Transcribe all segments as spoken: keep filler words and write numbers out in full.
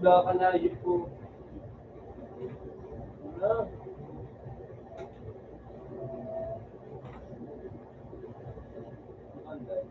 Baka na yun po. Ano? Ano?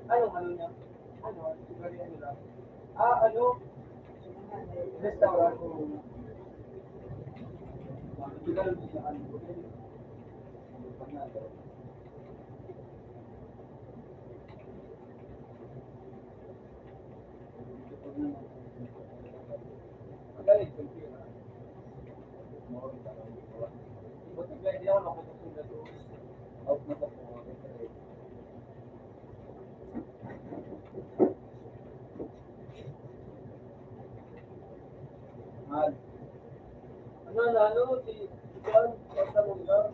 Anong ano niya? Ano? Ano lang? Ah, ano? Restaurant. Ano na, ano, si, si Juan, basta mo lang.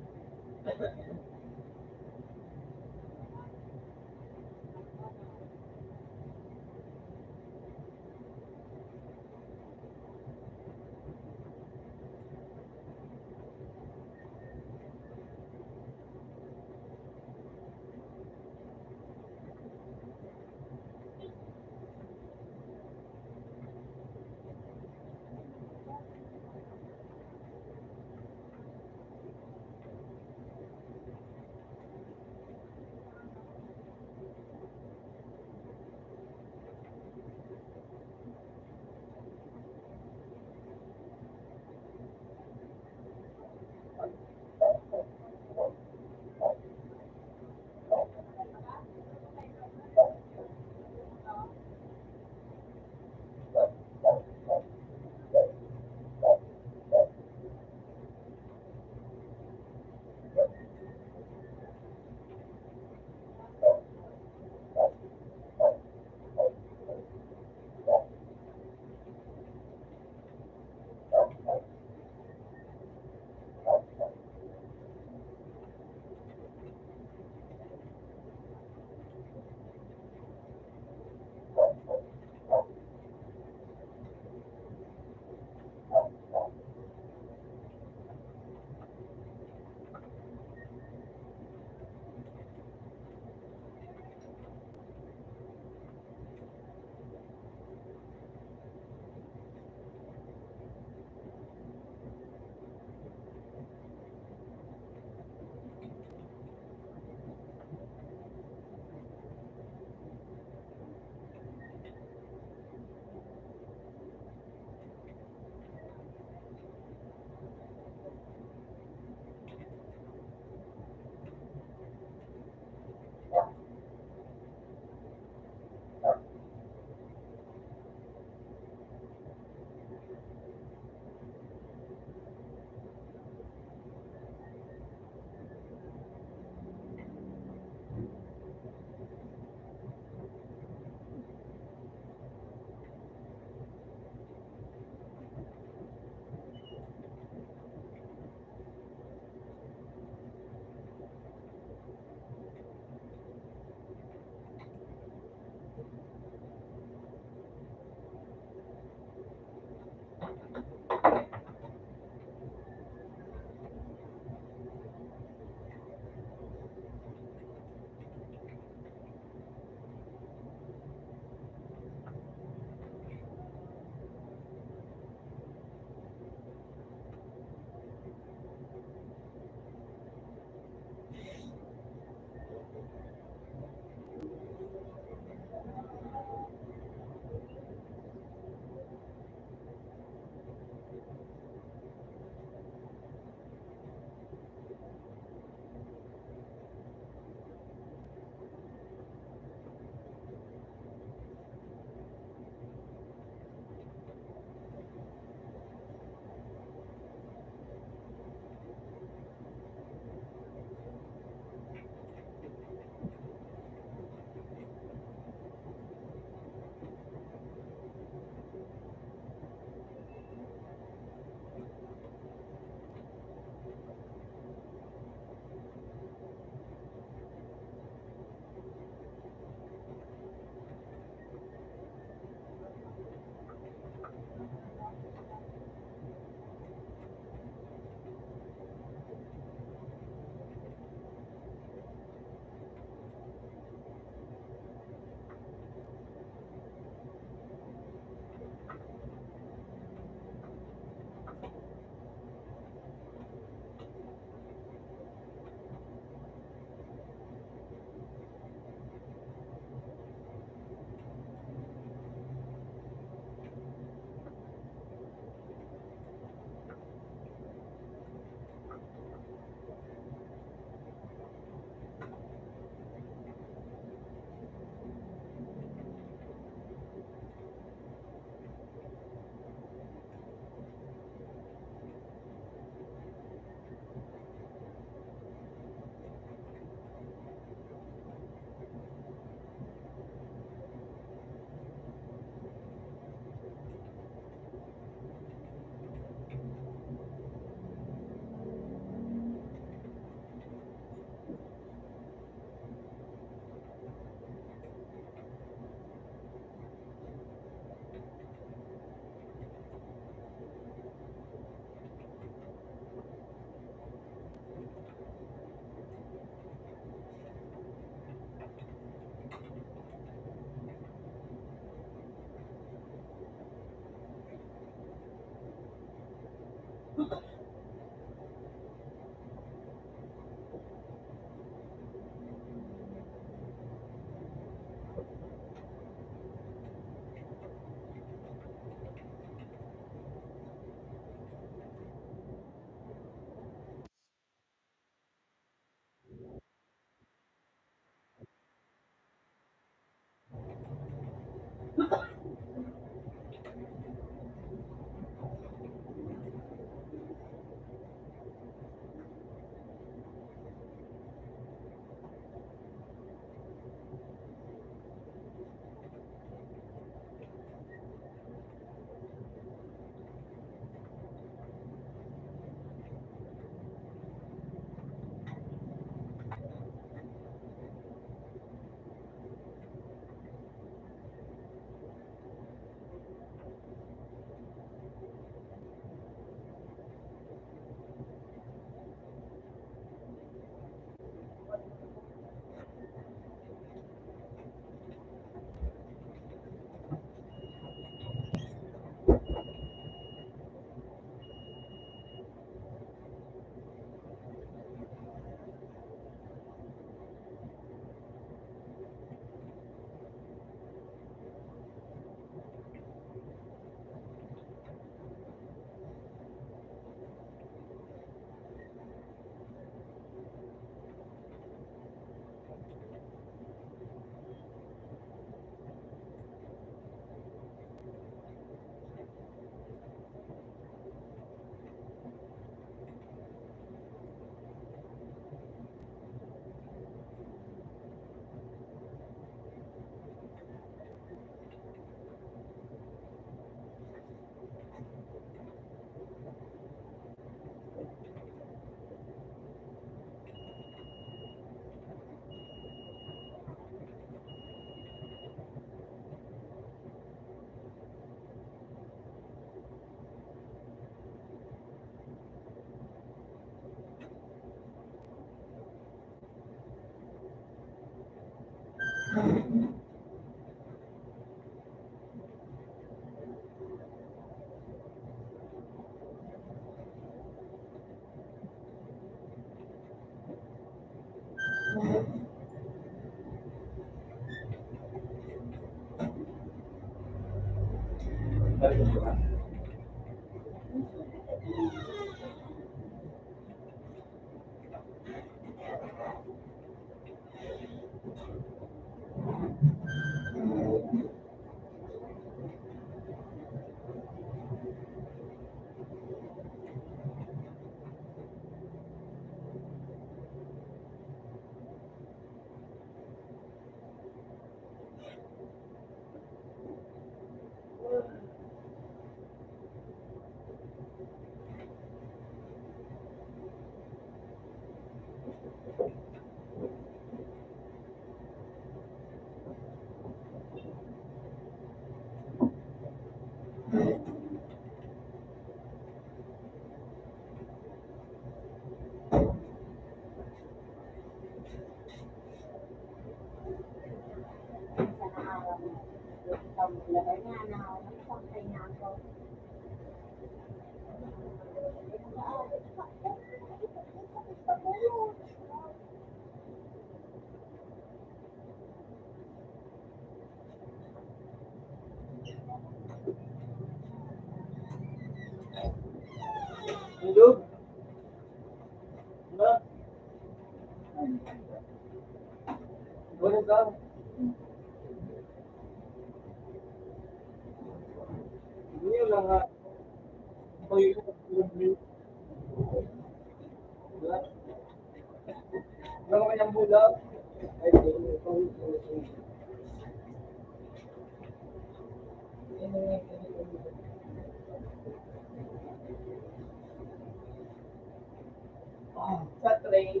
Sa train.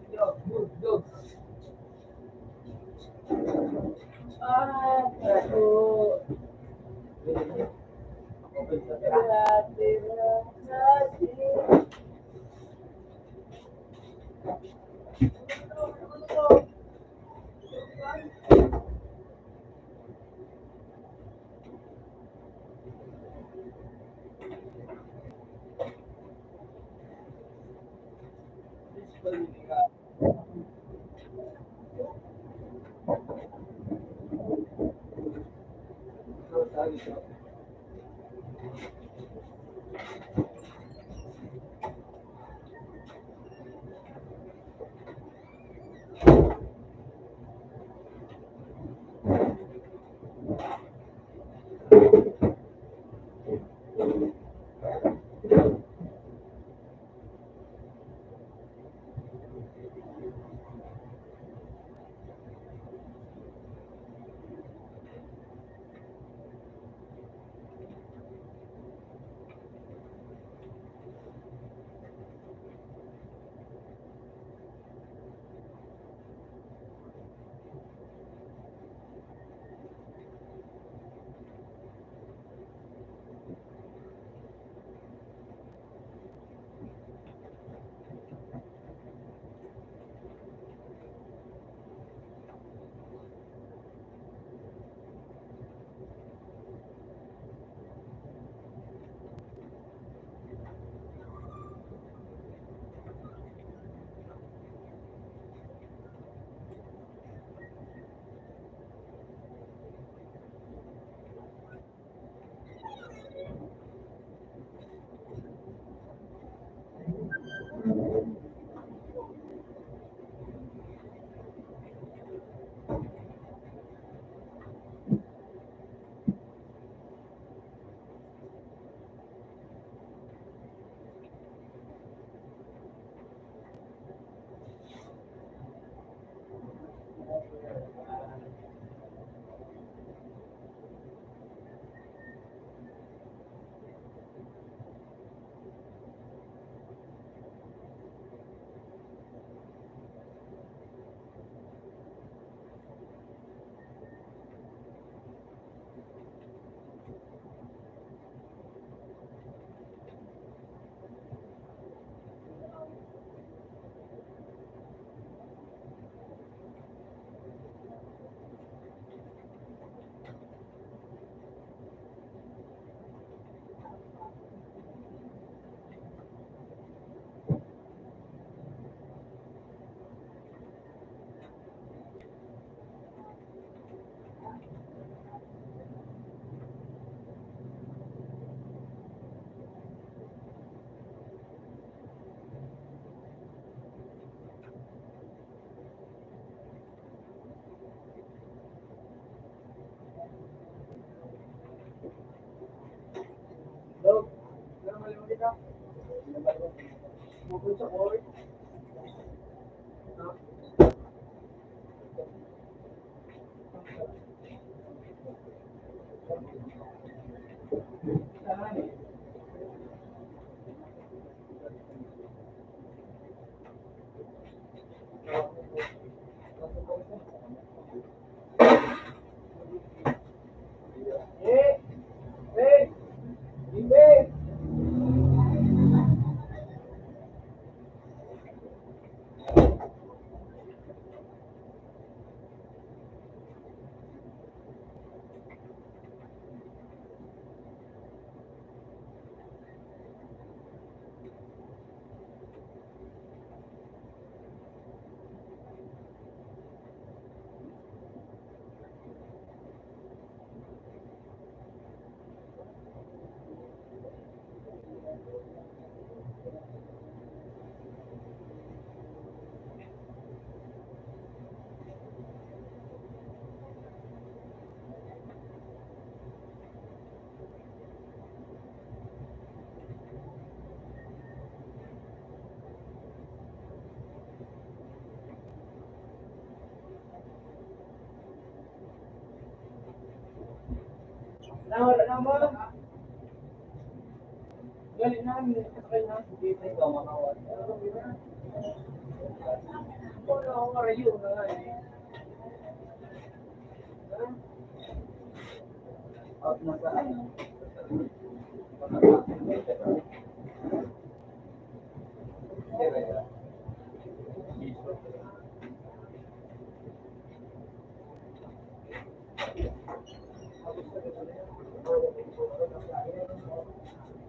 Dog, dog, dog. Ah, ako.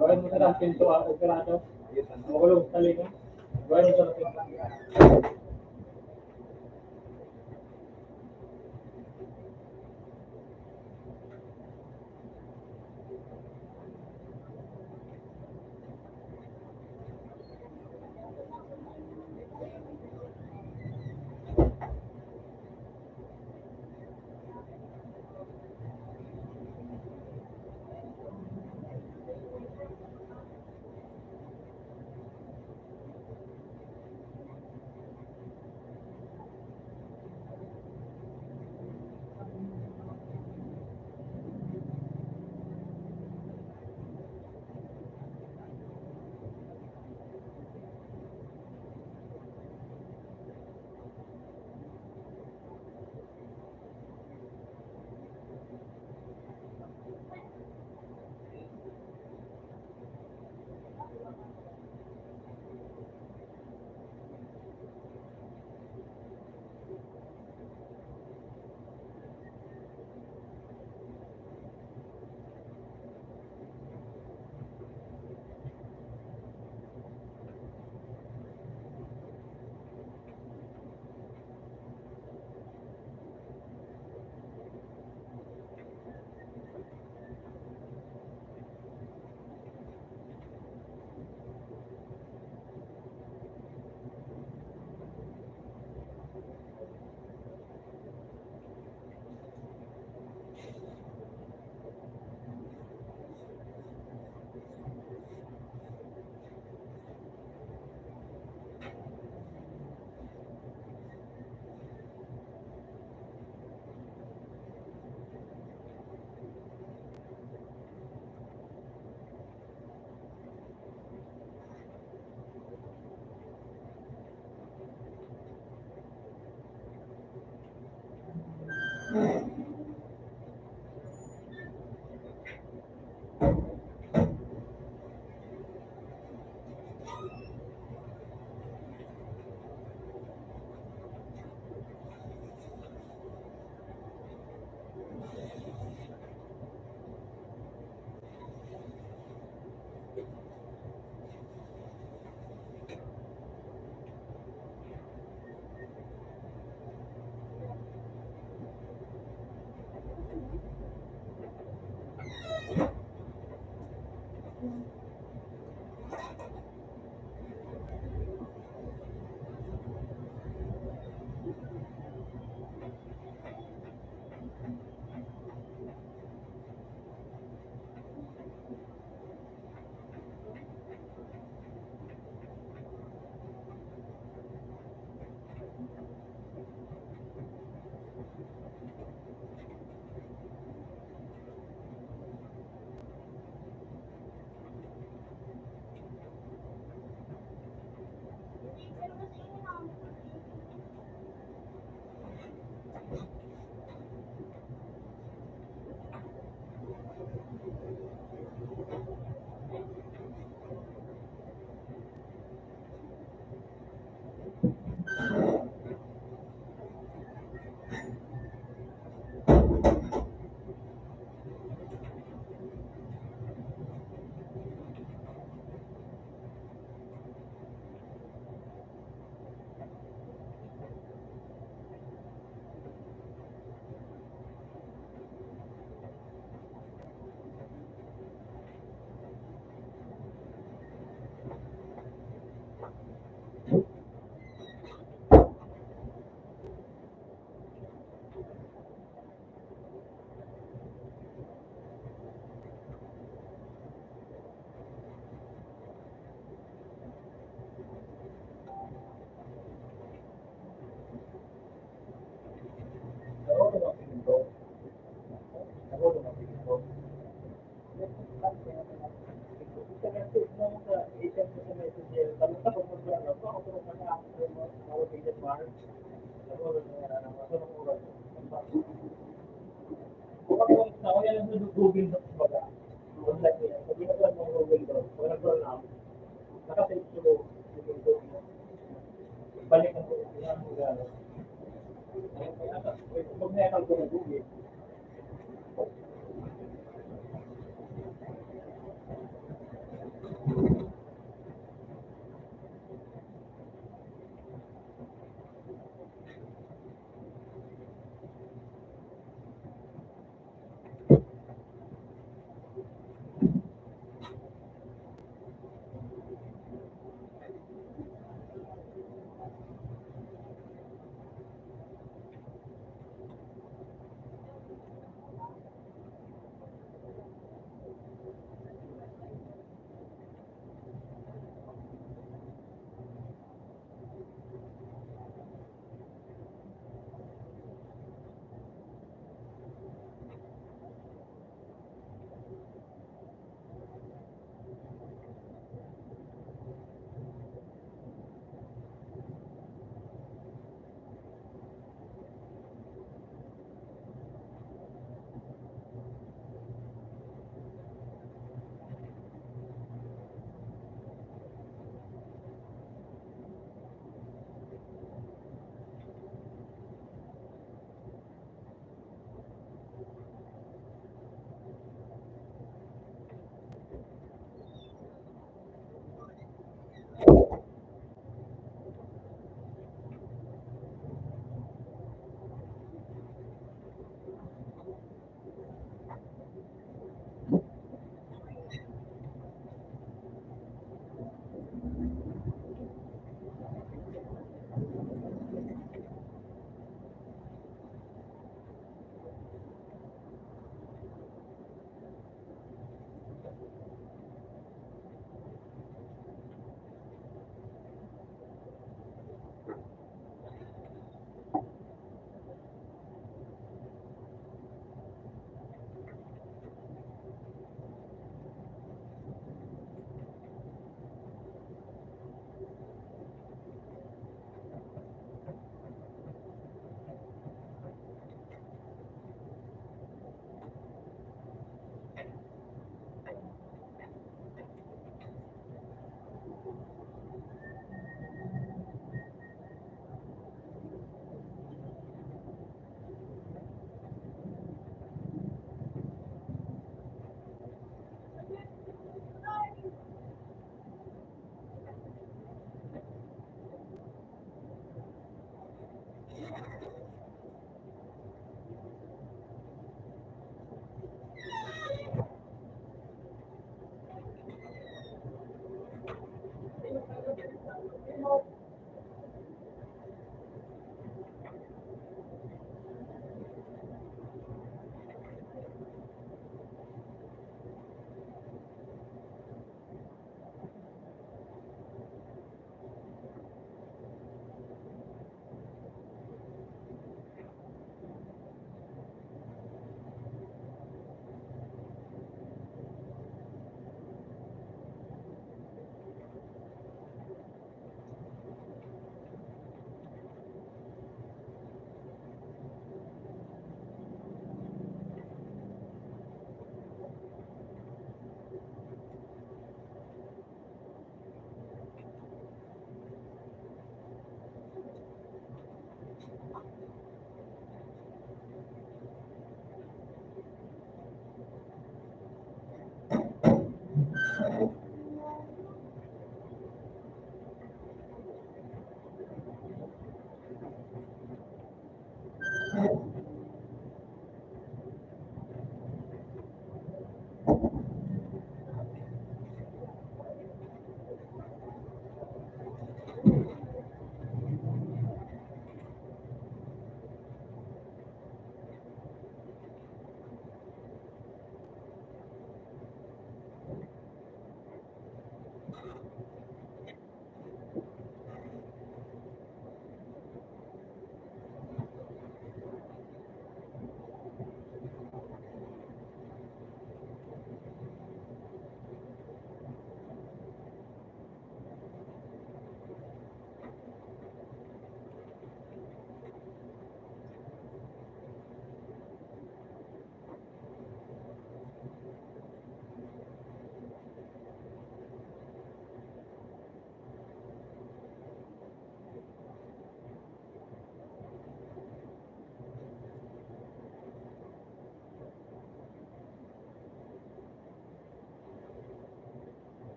Gawin mo silang pinto ang operado. Makulong sa talinga. Gawin mo silang pinto.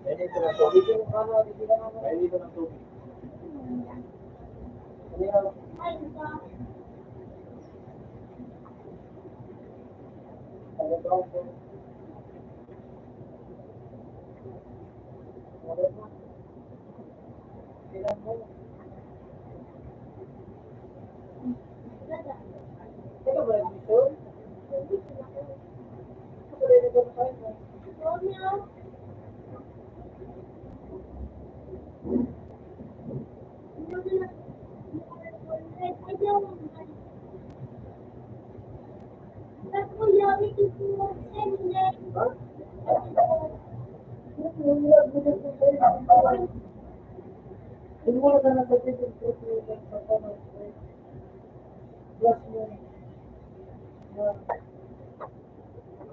Mainit na tubig yung ano, hindi na ano. Mainit na tubig. Ano yan? Ano ba? Ano ba?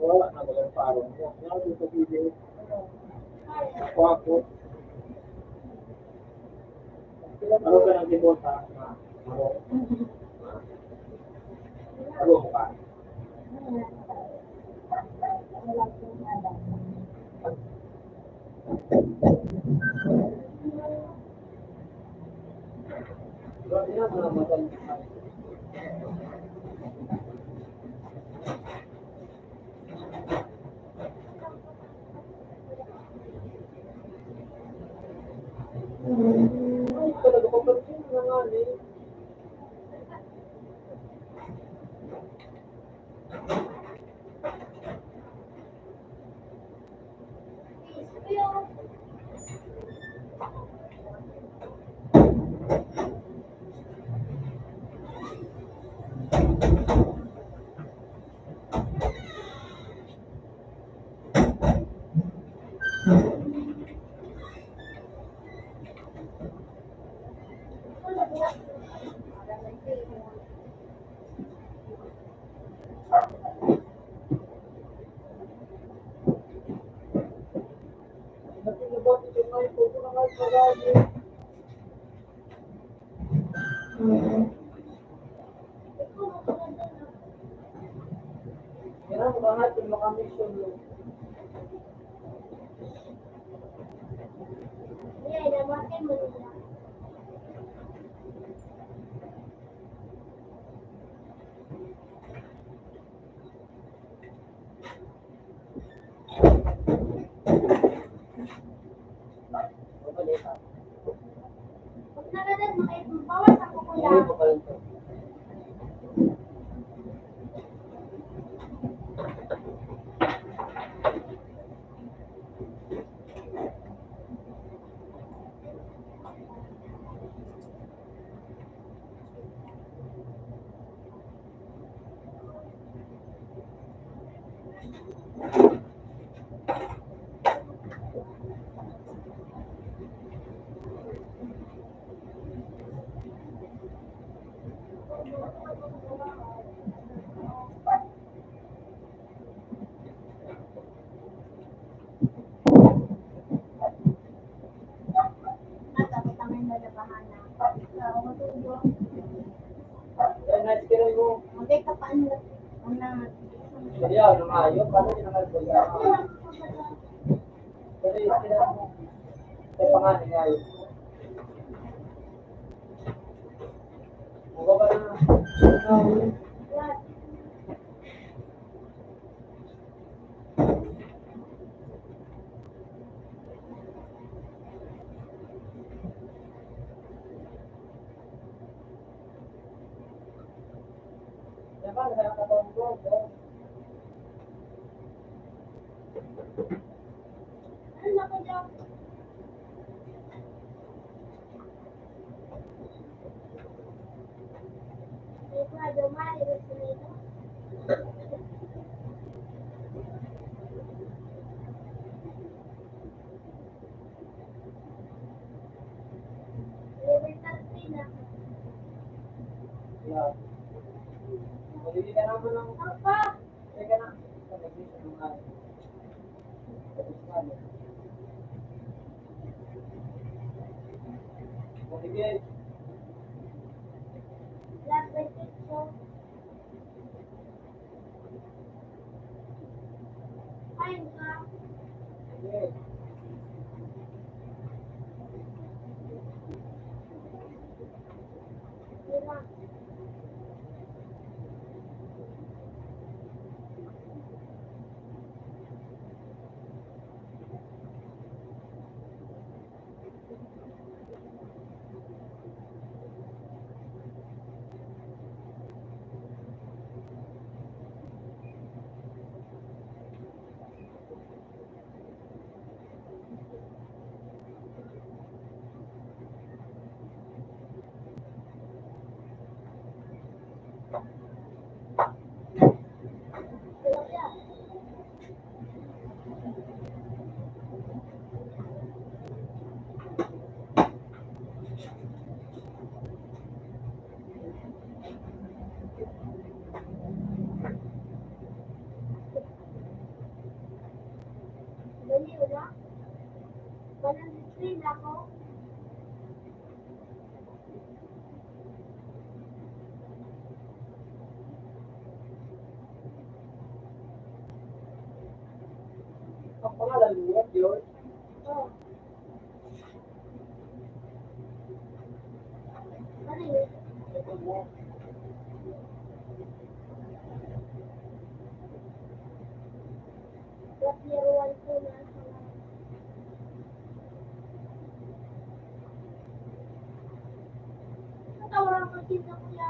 Wala na ba yung parang mo? Yan, dito, dito. Ako, ako. Ano ka nang dito sa, ano? Ano ka? Dali, wala. Walang screen ako. Ang pangalan mo, George? Oh. Ano yun? Napiruan ko na sa Natawa ko dito, kuya.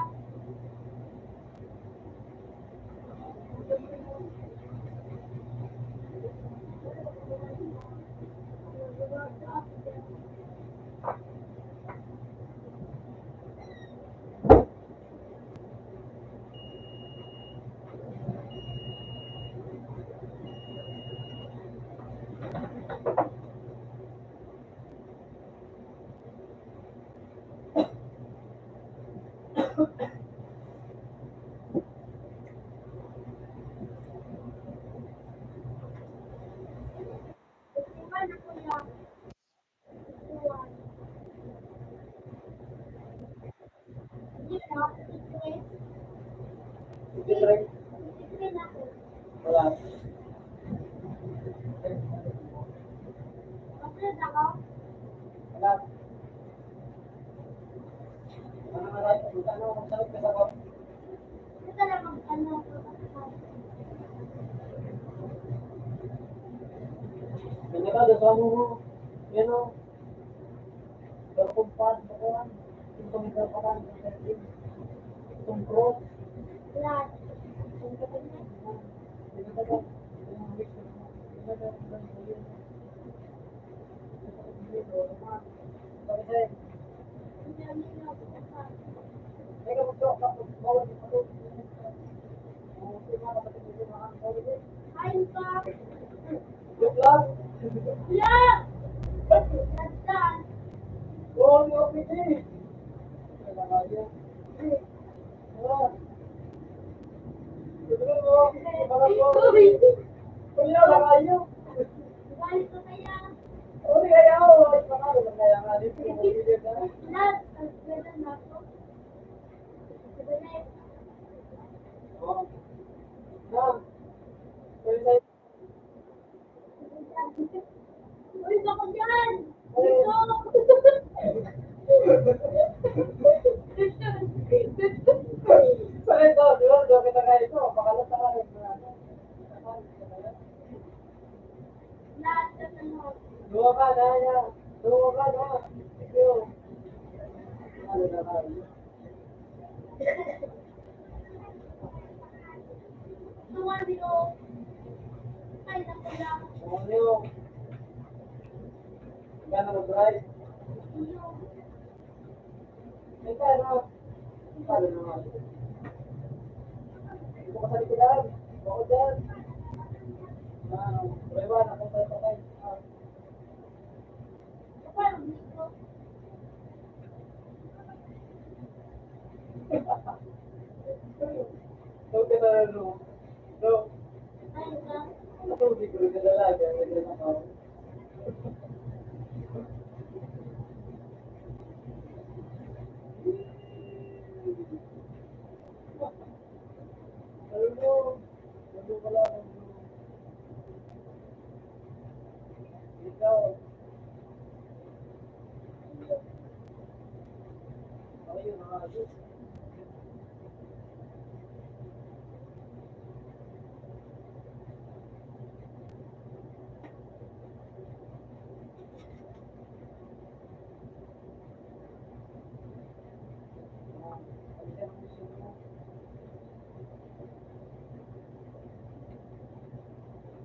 Kanya ka, dasal mo, yan o. Pero kung paano mo kuhan, kung kami ka pa kan, kung cross, lahat. Kung ka pa niya, kung ka pa niya, kung ka pa niya, kung ka pa niya, Bukas sa likuran. Bako dyan. Ah, prueba na kung may patay. Ah. Huwag ka na, ano, no? Ano, hindi ko rin nalalaga, hindi na ako. Ano, ano pala, ano, ikaw. Ayun, ayos.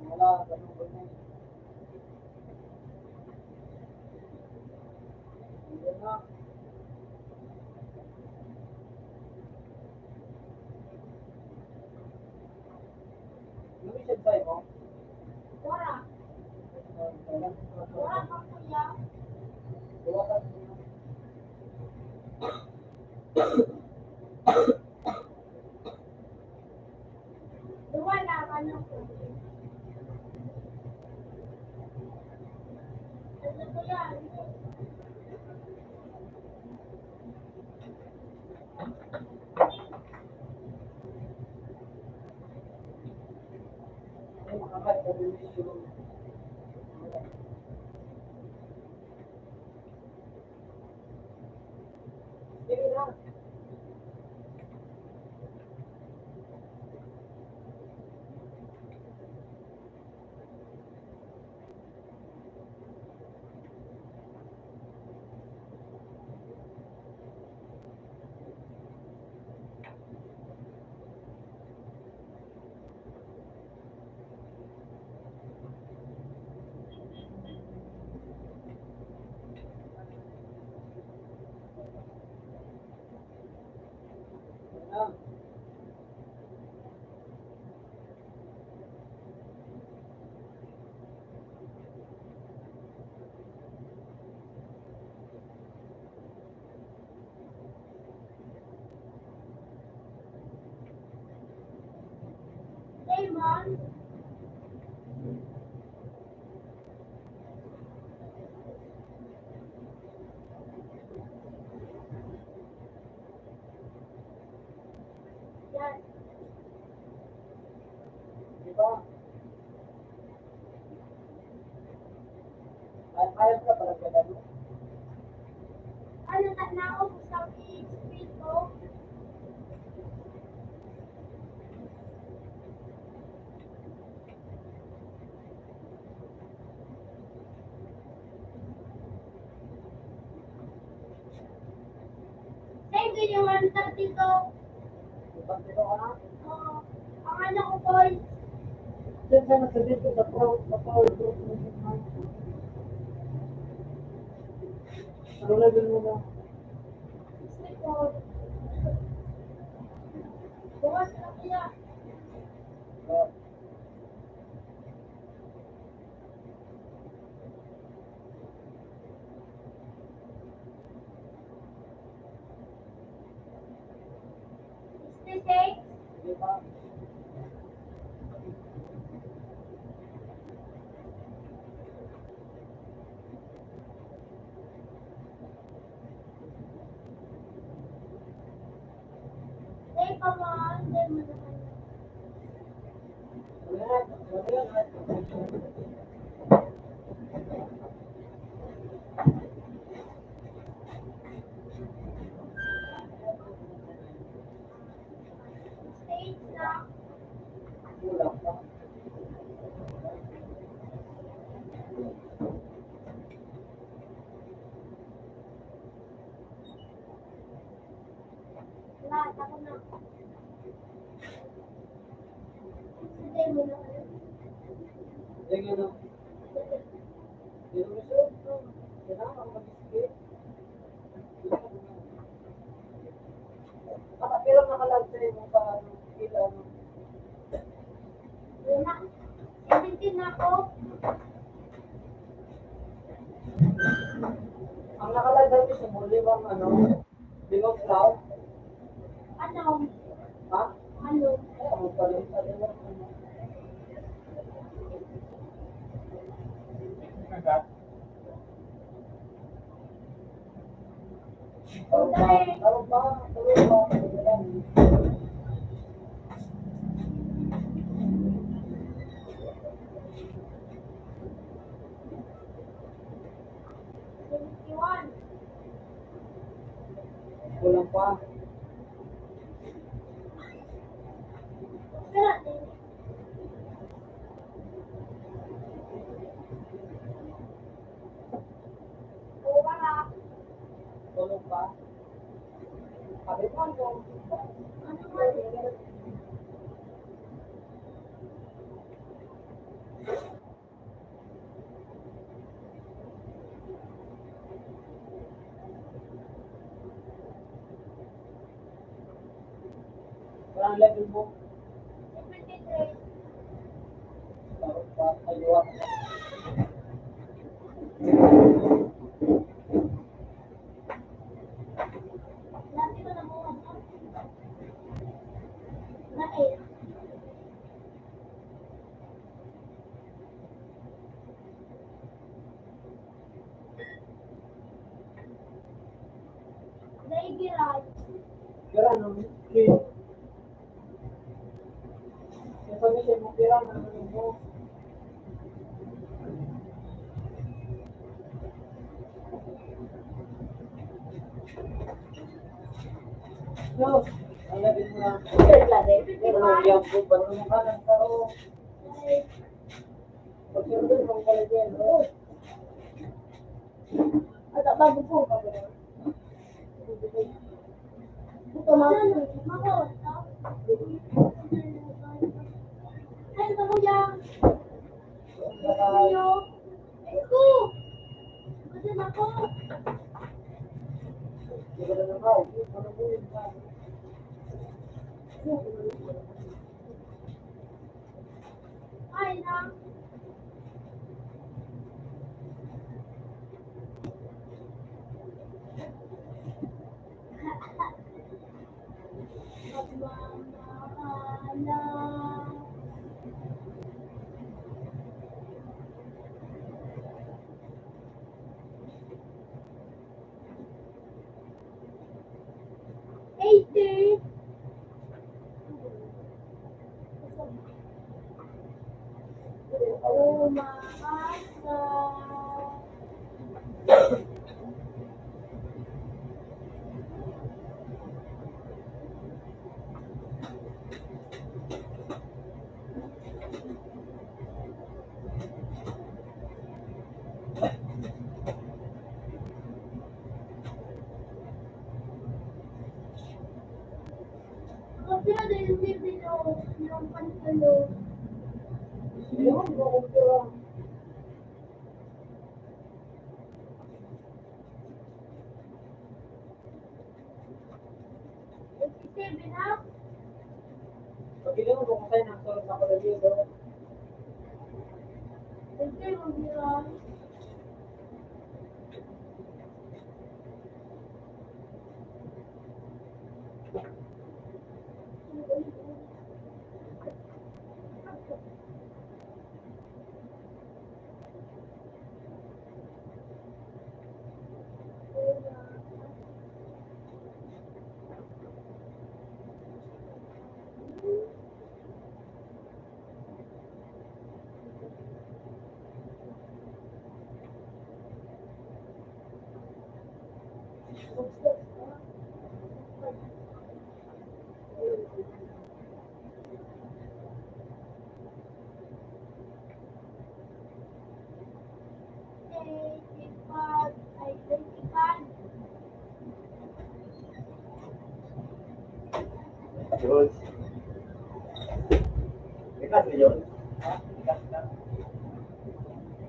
Wala, ganun, ganun. Di ba? Ay, ayaw ka pala ka, ano? Ano, ta-, naubos ang speed ko? Sa'yo, ganyan, one thirty-two. Oo. Ang ano ko, boy. Diyan ka nagsabi ko sa pro-, sa power group mo. Ano level mo na? Bukas na kaya. Ang nakalagay ko sa muli, ma'am, ano, limang flower. Ano? Ha? Ano? Ay, ang pala yung pala yung ano. Kulang pa. Tulog pa? Sabi ko, ano? Parang level mo. Dai giray. Pero ano, eh, yung pag-isip mo, pira na ano mo. No, ang labi mo na. Pero yung food, ano mo ka, nagkaroon. Pag-order mo pala dyan, oh. At ang bago po. Ito, ma'am. Ay, ito po yan. Ito. Ito na po. Ay, na. Eighty. Umaasa. Opera del Divino, yung pantalon. Yun, yung opera. Seven up. Pag-inom mo kung saan ang sarap na palalido. Seven up. Yun. Ikas na yun. Ikas na.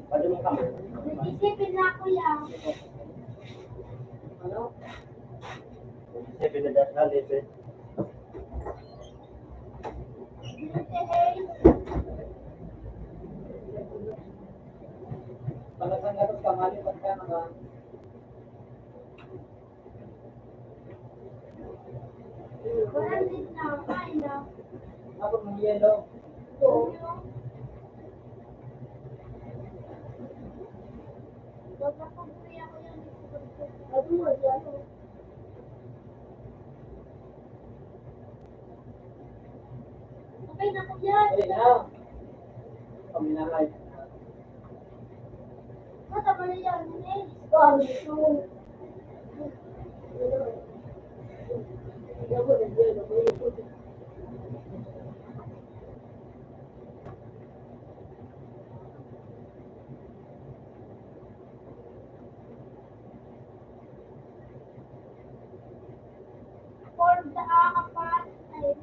Pwede mo kami. Isipin na, kuya. Ano? Isipin na dyan, ha, lipid. Twenty-eight. Tapos ng yelo. Okay na, kuya. Ayun na. Paminahay. Mata pala yan, eh. For the apat, ay,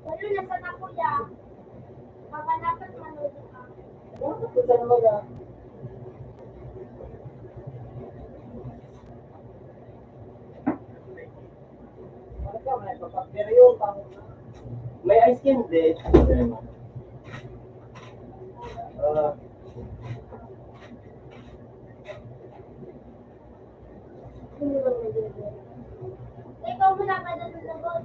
Walo na sana, kuya. Papanapat man ulit ako. May ice cream din. Ah. Ikaw muna, pwede sa sagot.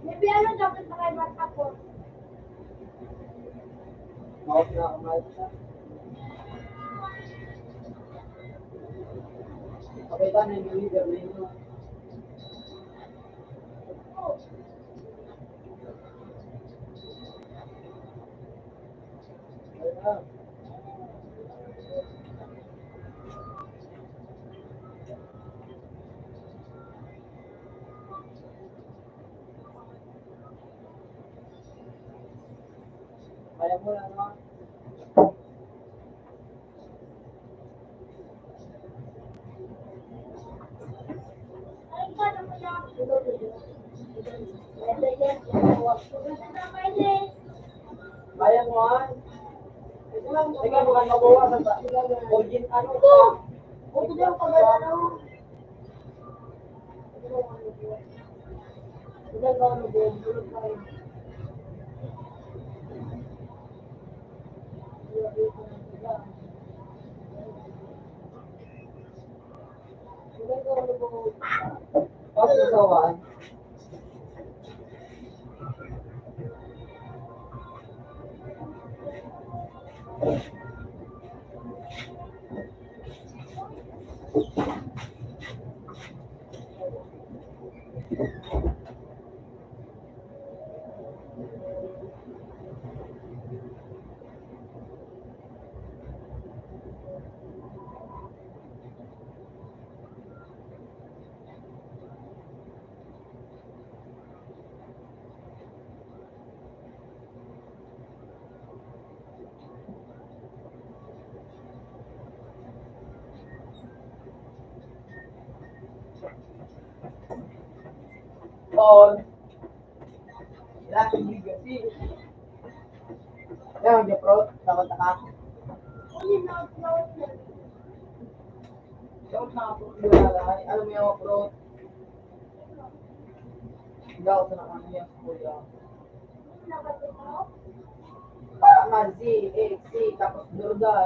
May piano dapat na kayo matapos. Maot na ako, maot na. Pakita na yung leader ninyo. Kaya mo na, no? Kaya mo, ha? Ikaw, bukan mabawasan sa origin, ano? Ito! Ito daw pag ano? Paul. Laki ni Gasi. Yan, di pro, dapat ka. Yung mga pro, yung mga pro, ano mo yung pro? Hindi ako sa nakakanya sa kuya. Tama, Z, X, C, tapos Durga.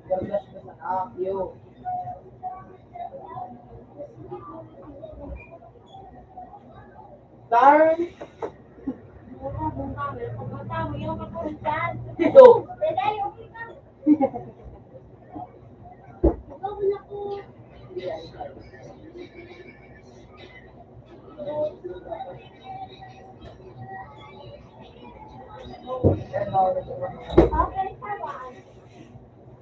Durga siya sa nakakyo. Darn! Ito.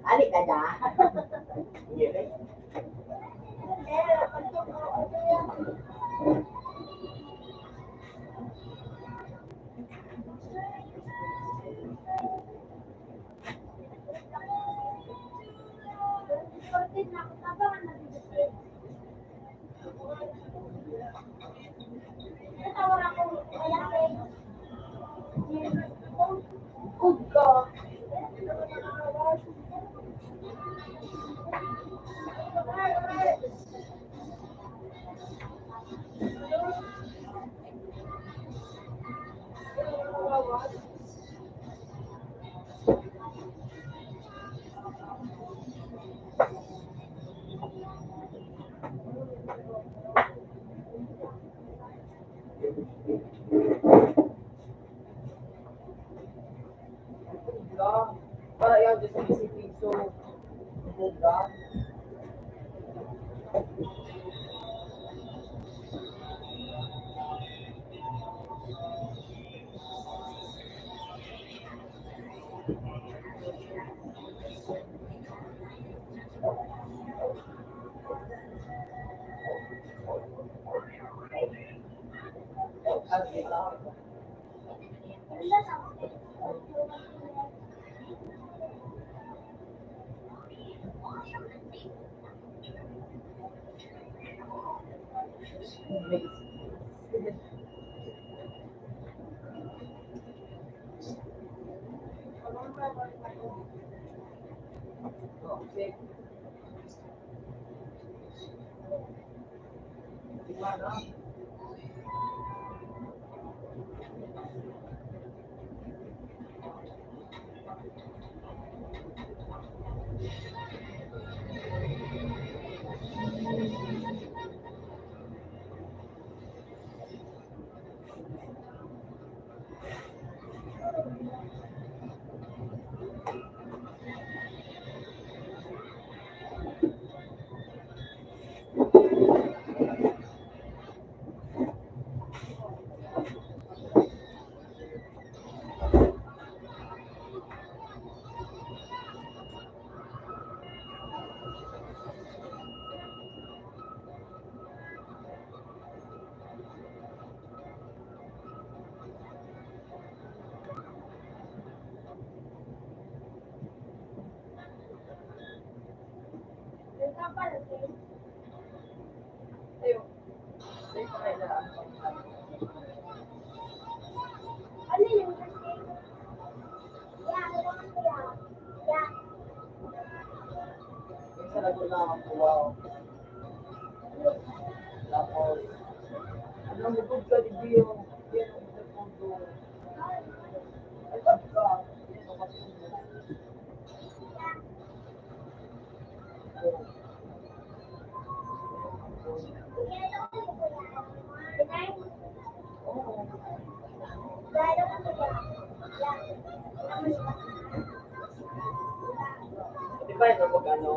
Ali ka da. Sa lagot na ang puwaw. Tapos, ano, lugod ka, di ba yung, yung, yung, ay, pagka, yung, Di ba ito pag ano?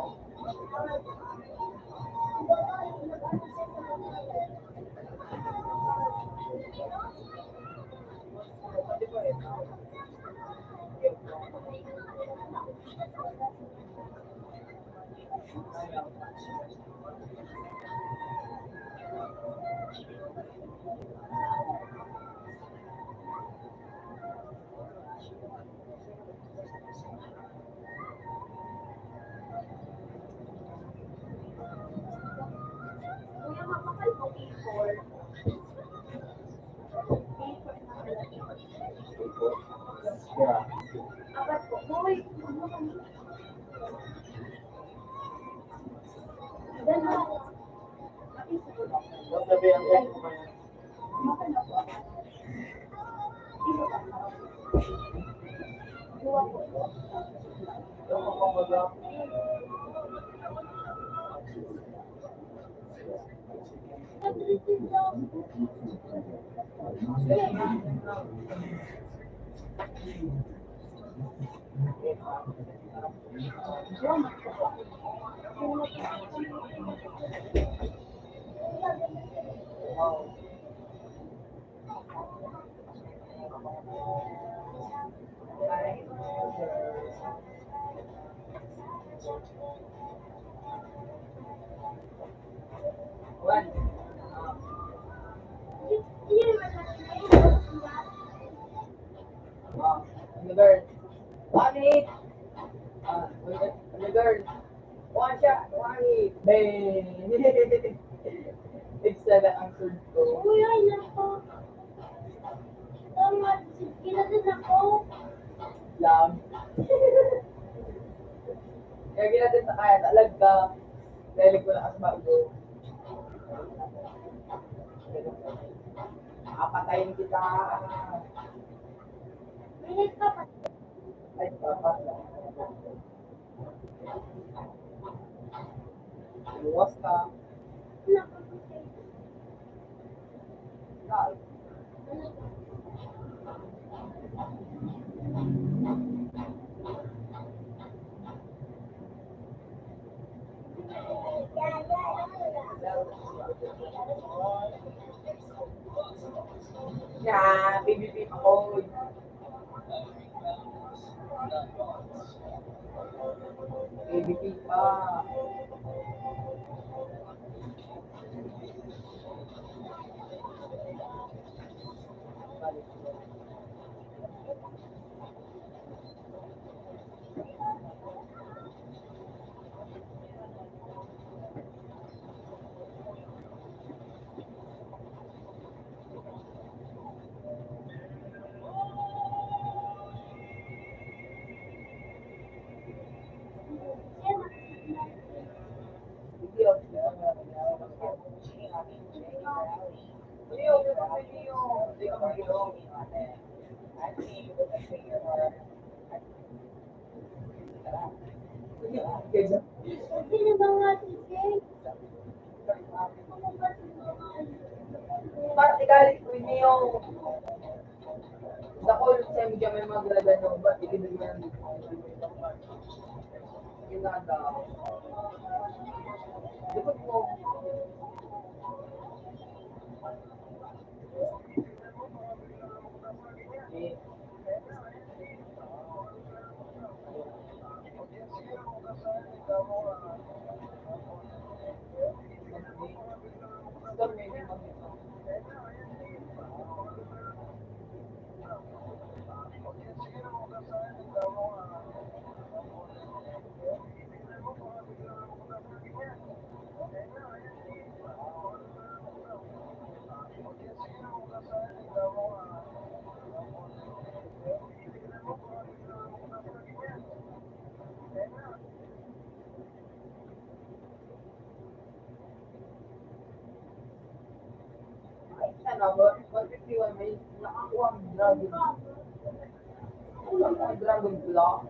Ano, girl? One hit. Ah, ano, girl? One shot, one hit. Bang! Extra lang ang sword ko. Uy, ay, nako. Tama, sige na din ako. Love. Kaya ginatin sa kaya, talag ka. Dahil ko lakas bago. Apatayin kita. Minit pa pa. Ay, papa. Iwas ka. Na, P V P ako. P V P pa. Para tigali ko inyo. Dakul sa inyo may mga galagan nyo, ba't itinag mo yan? Ginagawa. Likod mo. Eh. Ay, sana ba? One fifty-one, may nakakuha ang dragon. Wala akong dragon block.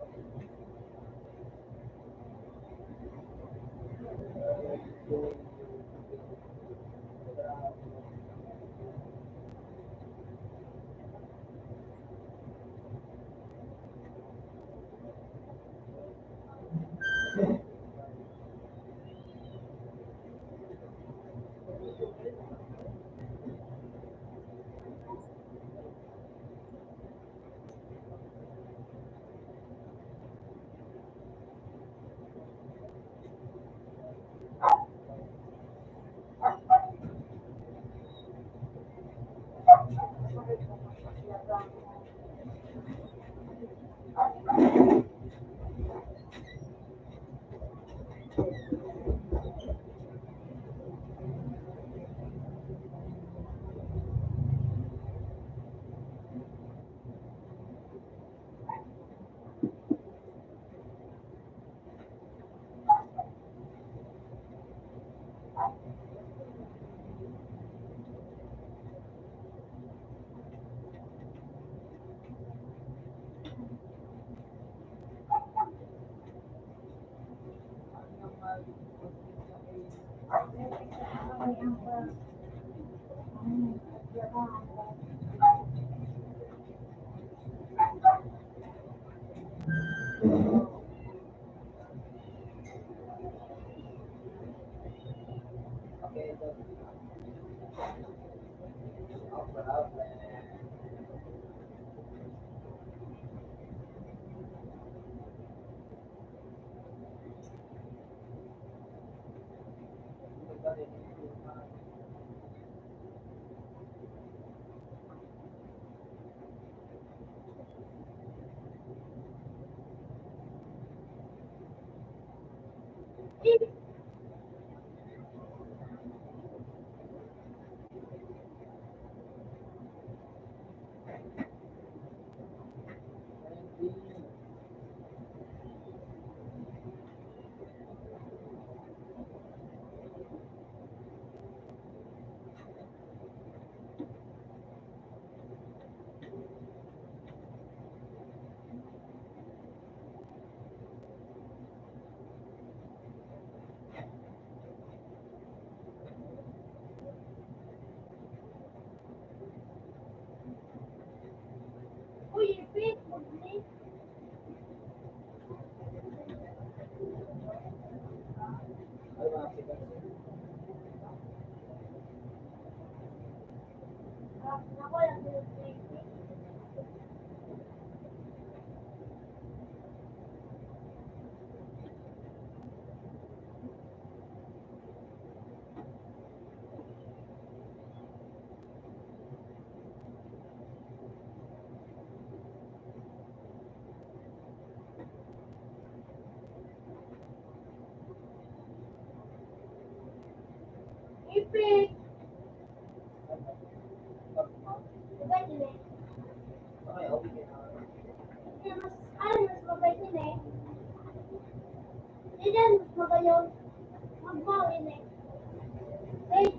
Ipit. Mabait din eh. Kaya mas, ano, mas mabait din eh. Hindi din, magayon. Magbawi din eh. Wait.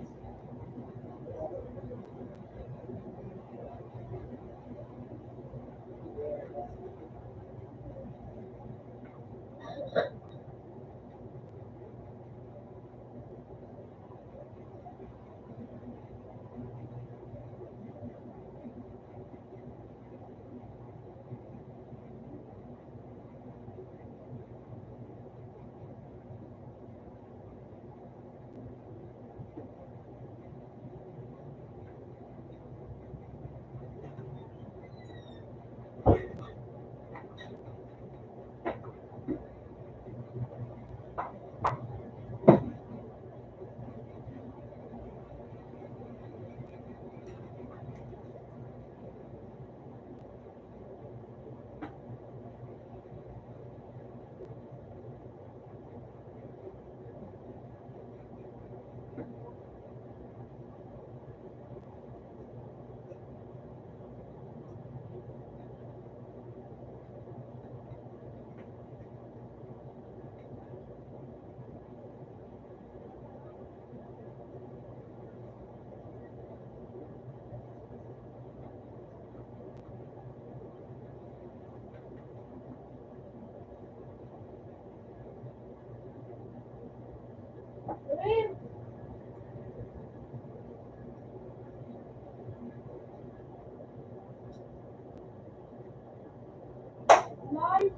Lord,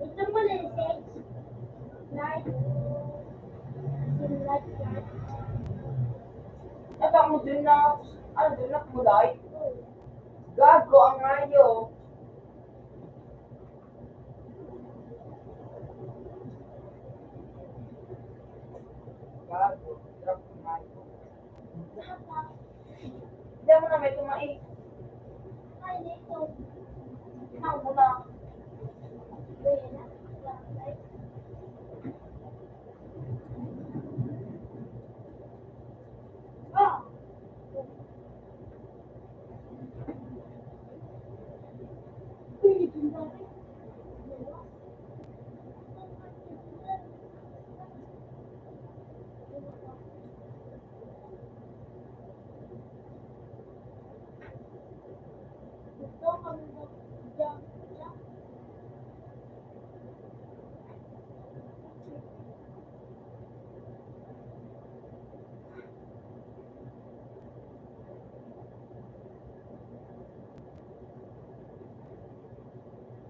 ito mo na yung text. Lord, sin Lord, Lord. Nata mo dun na, ano dun na kulay? Gago ang ngayo. Gago, drop ang ngayo. Diyan mo na may tumae. Ay, dito. Ikaw mo na. Ah!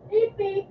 Ipik.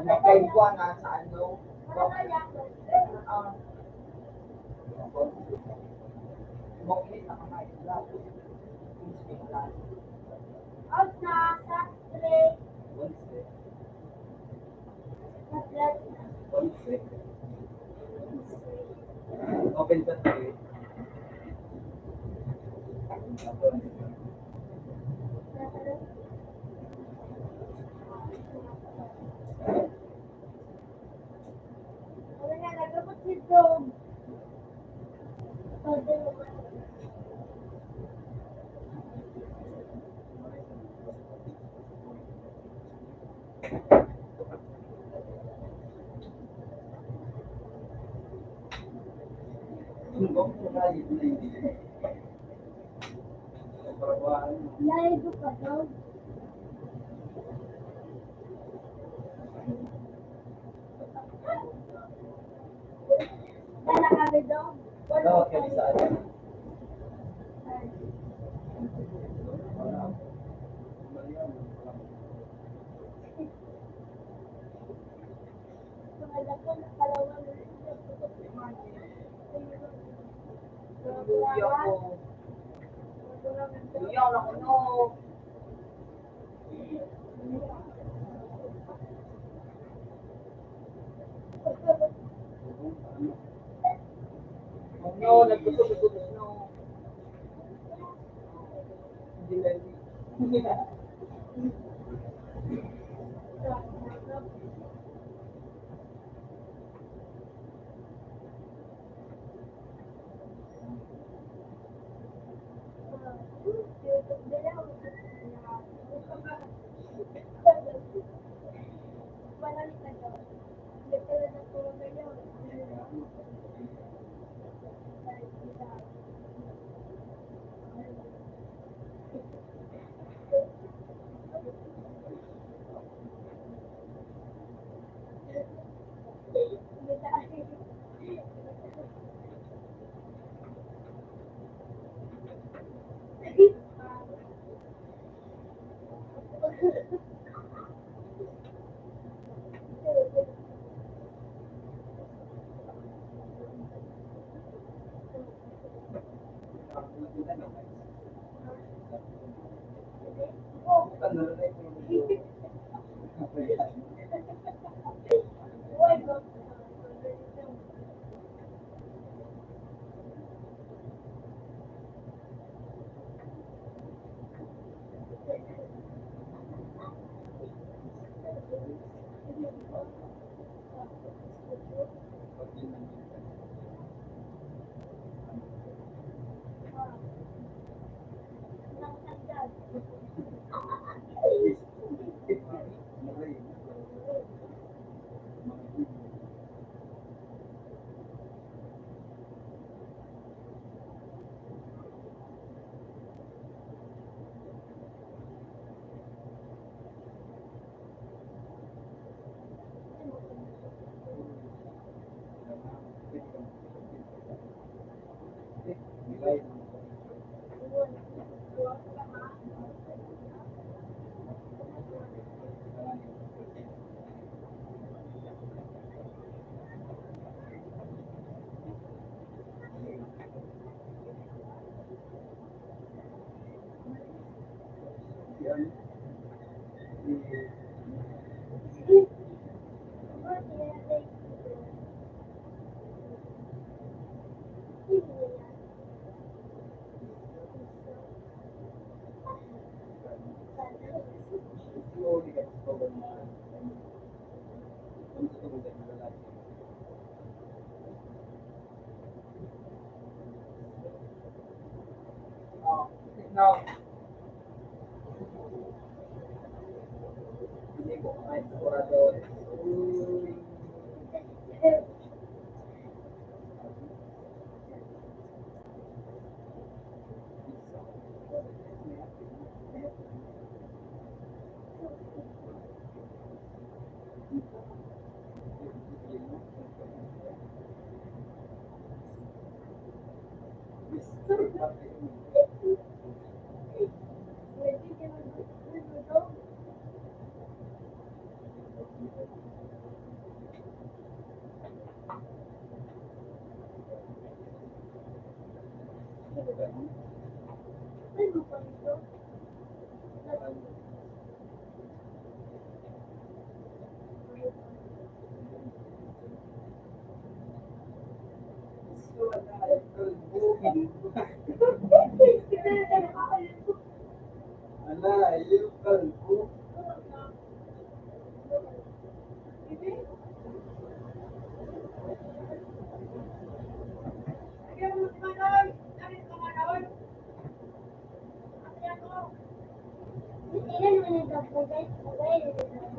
Nagkaigwa na sa ano, ah, maulit na kamain na. Out na, sa three. Open sa tabi. Wala na, nagabot si Dong. Layo ka daw. Dala kami daw. Ano, kami sa atin? Luya ko. Luya na ko, no. No, nagbuto-buto na, no. Hindi na, hindi.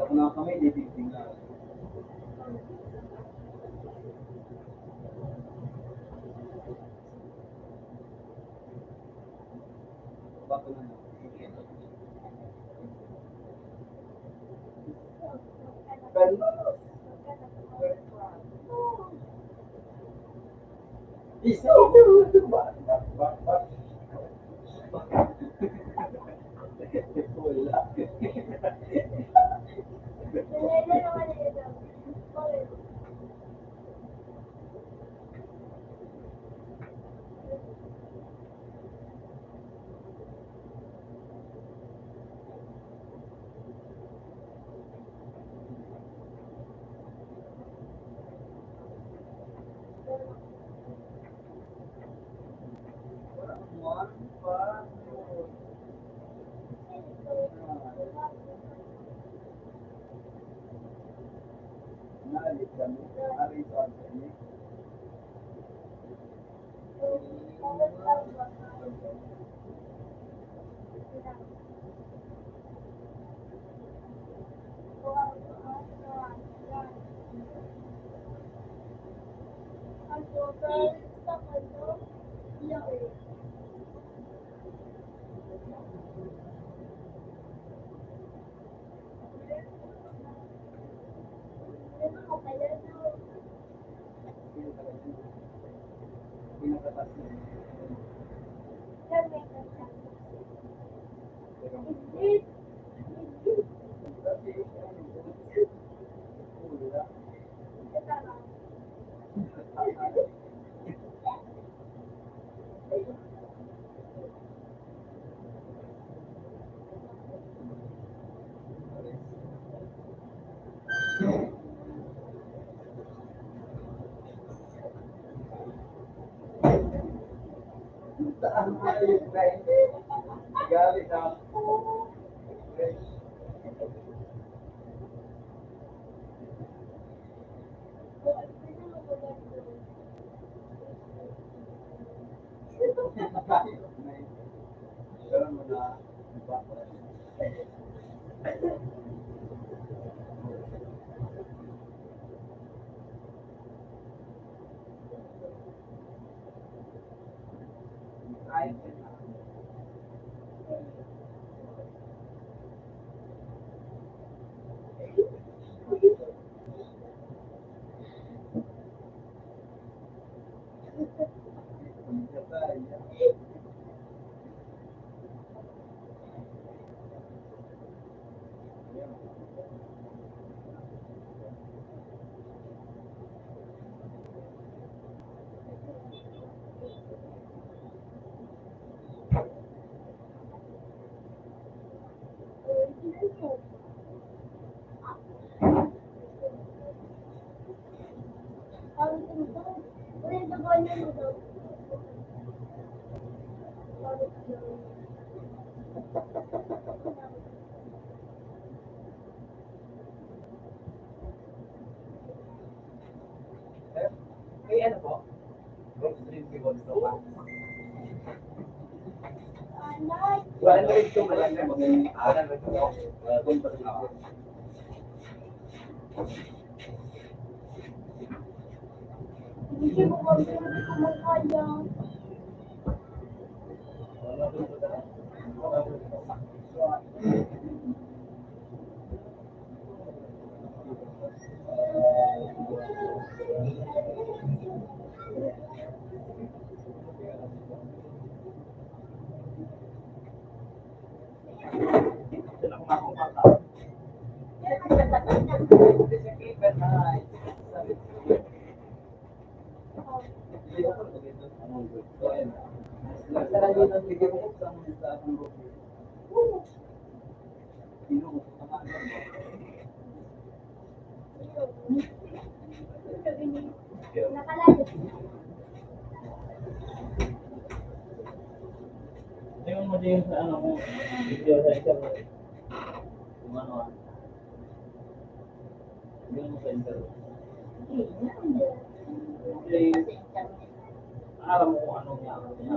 Ako na kami, titignan. Bago na lang. Isa. Wala. May ano po? Ghost Street Rewards po ba? One hundred two, one hundred two. Ah, one hundred two. Hindi ko kaya. Tingnan mo din sa ano mo, video sa internet. Kung ano, ah. Tingnan mo sa internet. Kasi, alam mo kung ano niya, ano niya.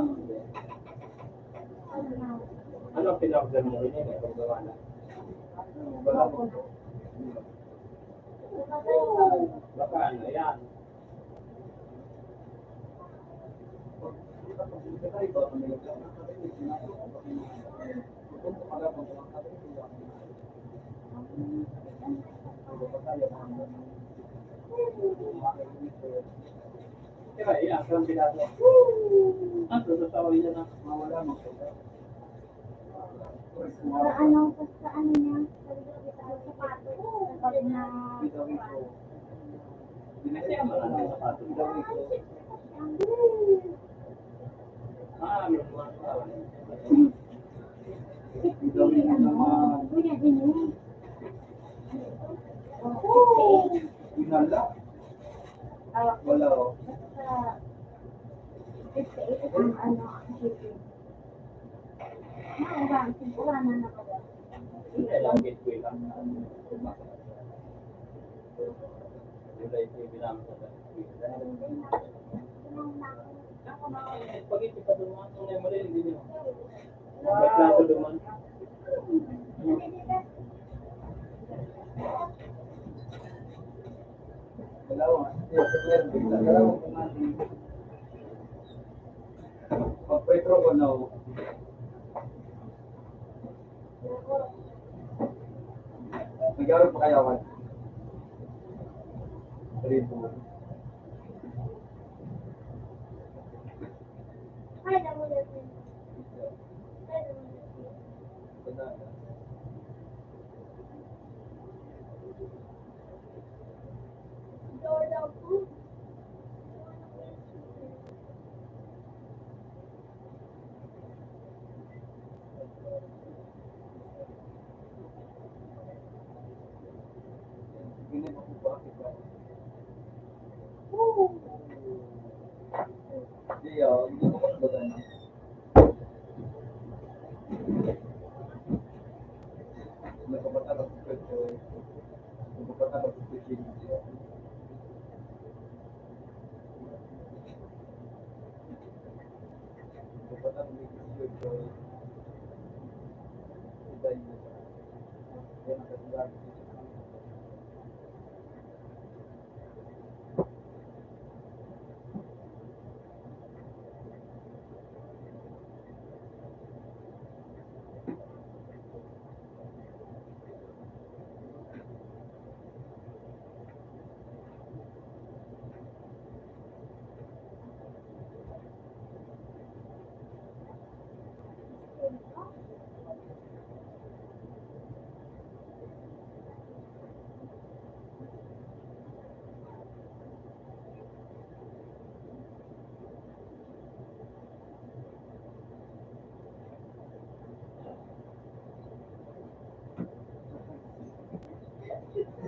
Ano ang pinag-, mo rin yun, eh, paggawa na? Wala ko. Baka ano, yan. Kaya, yan, ang pinag-, ah, so, sa tao yan, ah, mawala, mawala. Sa ano, sa, sa ano niya, sa sapatos, kapag na, Inala. Wala, oh. Sa fifty-eight, ano, ang shipping. Mauran, uran na naman. Hindi lang, gateway lang. Wala yung bilang sa gateway. Ako na, eh, pag ito pa dumaan, ang memory, hindi niya. May plato dumaan. Dalawa. Dalawa. Pag-petro ko, no. Nag-aaral pa kaya ako? Grade two.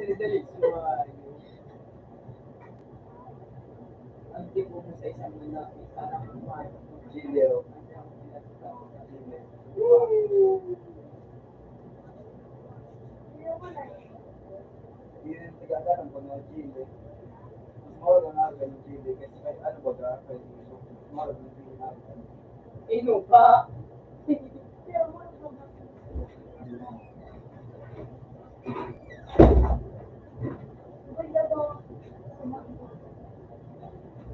Dali, sumayo. Ang tipo mo sa isang lalaki, parang ang mahal ng Chile, oh. Hindi rin taga-alam ko na Chile. Mas mahal ang aga ng Chile kasi kahit ano ba ka, kahit mas mahal ang Chile na. Ino pa?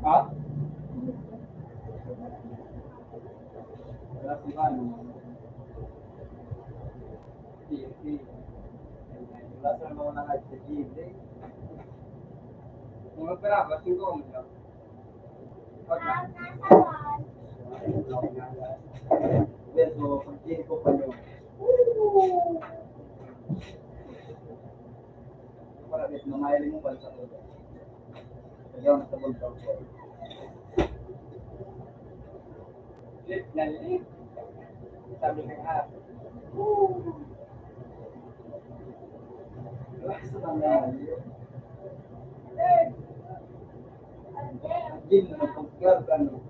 Ha? Wala si Manu. Hindi, hindi. Wala sa mga nag-, sa G M A. Mga pera, ba't yung gawin mo? Lit na lit. Sabi ng aso. Relax lang yan. Again, pag-grab, ano?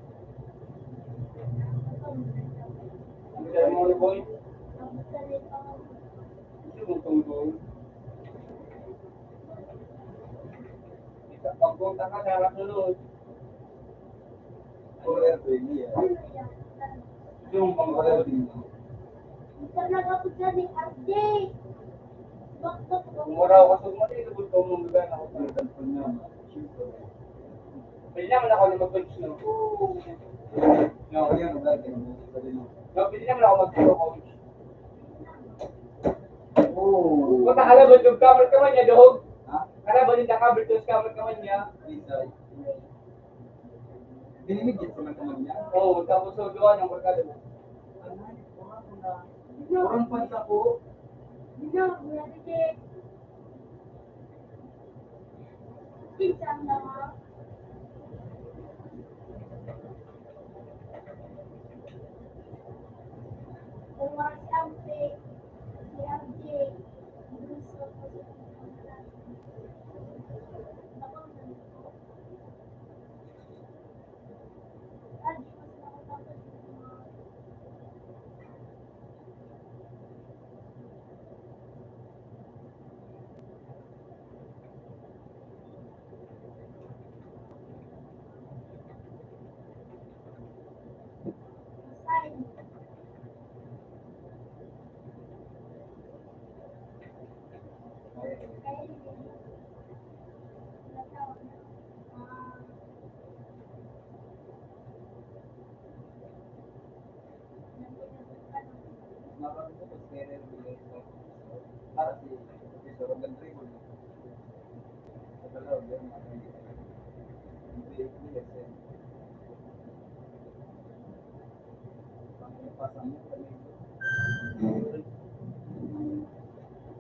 Ang ganda mo, boy. Gusto mong tumulong? Pagpunta ka sa harap ng Lord. Yung pang-order din. Talaga po dyan eh, update. Bakit? Mura ako sa mga dito, gusto mong bigyan ako ng cellphone niya. Pwede naman ako na mag-coach, no? No, yun, ang dati, no? Pwede, no? No, pwede naman ako mag-coach. Oh. Kung nakalabot yung camera ka man niya, dog. Ha? Kalabot yung camera, yung camera ka man niya. Isa. Binimigyan ko ng kamay niya. Oo, tapos so, gawa ng barkada mo. Kurang pansa po. Pinsan na nga. Kung wala si Ampe, si M J,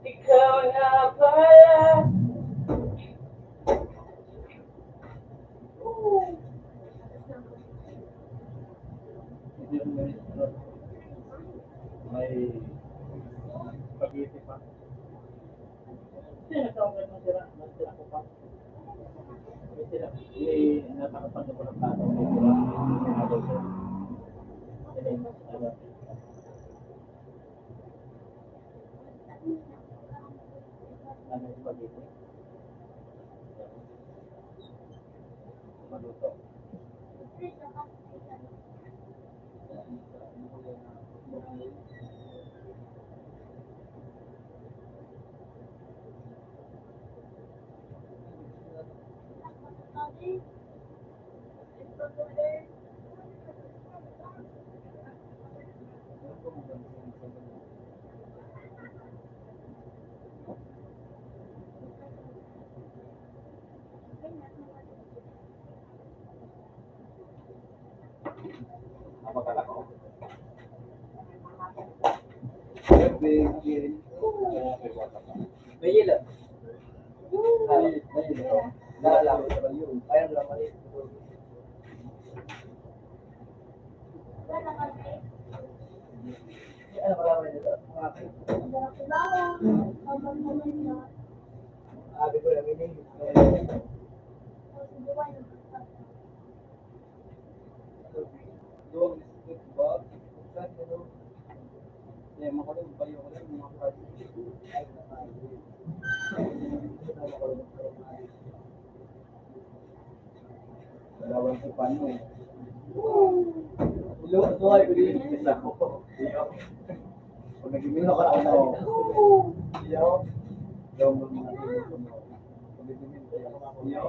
Ikaw na pala. May spaghetti pa. Sino sa mga natira? Natira ko pa. Natira. Eh, natakapan ko pa ng plato. Natira. Ano yung spaghetti? Maluto. May yelo. May, may yelo. Dala lang. Ayun lang, mali. Ano, wala, wala. Dalawa si Pano eh. Ilo, ito ay, isa ko. Iyo. Pag nag-inom ako, ano, iyo. Iyo, mga iyo. Pag nag-inom, iyo.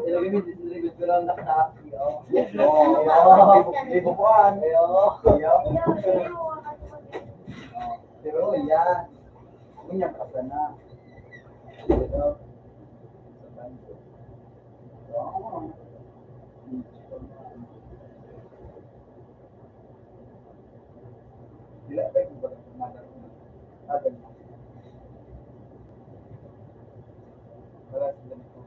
Iyo, nag-inom, pero ang dakdak, iyo. Yes. Oo, iyo. Libo, libo ko, ano. Iyo. Iyo. Pero, yan. Ngunyan ka sana. Pero, sa banyo. Wow. Dila pa yung iba na nagkakaroon. Ah, ganun. Wala sila nito.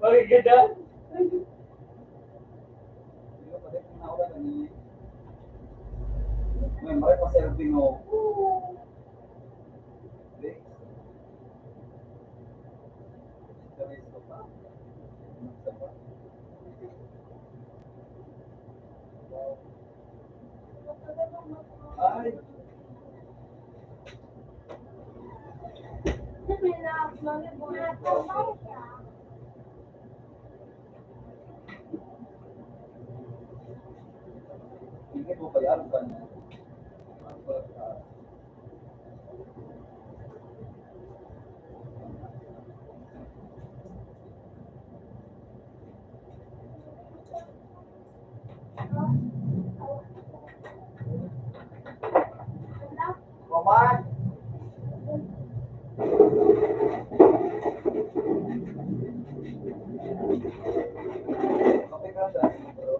Magaganda. May mare pa serving, oh. Ay. Hindi ko kaya ang Roman! Kape ka sa bro?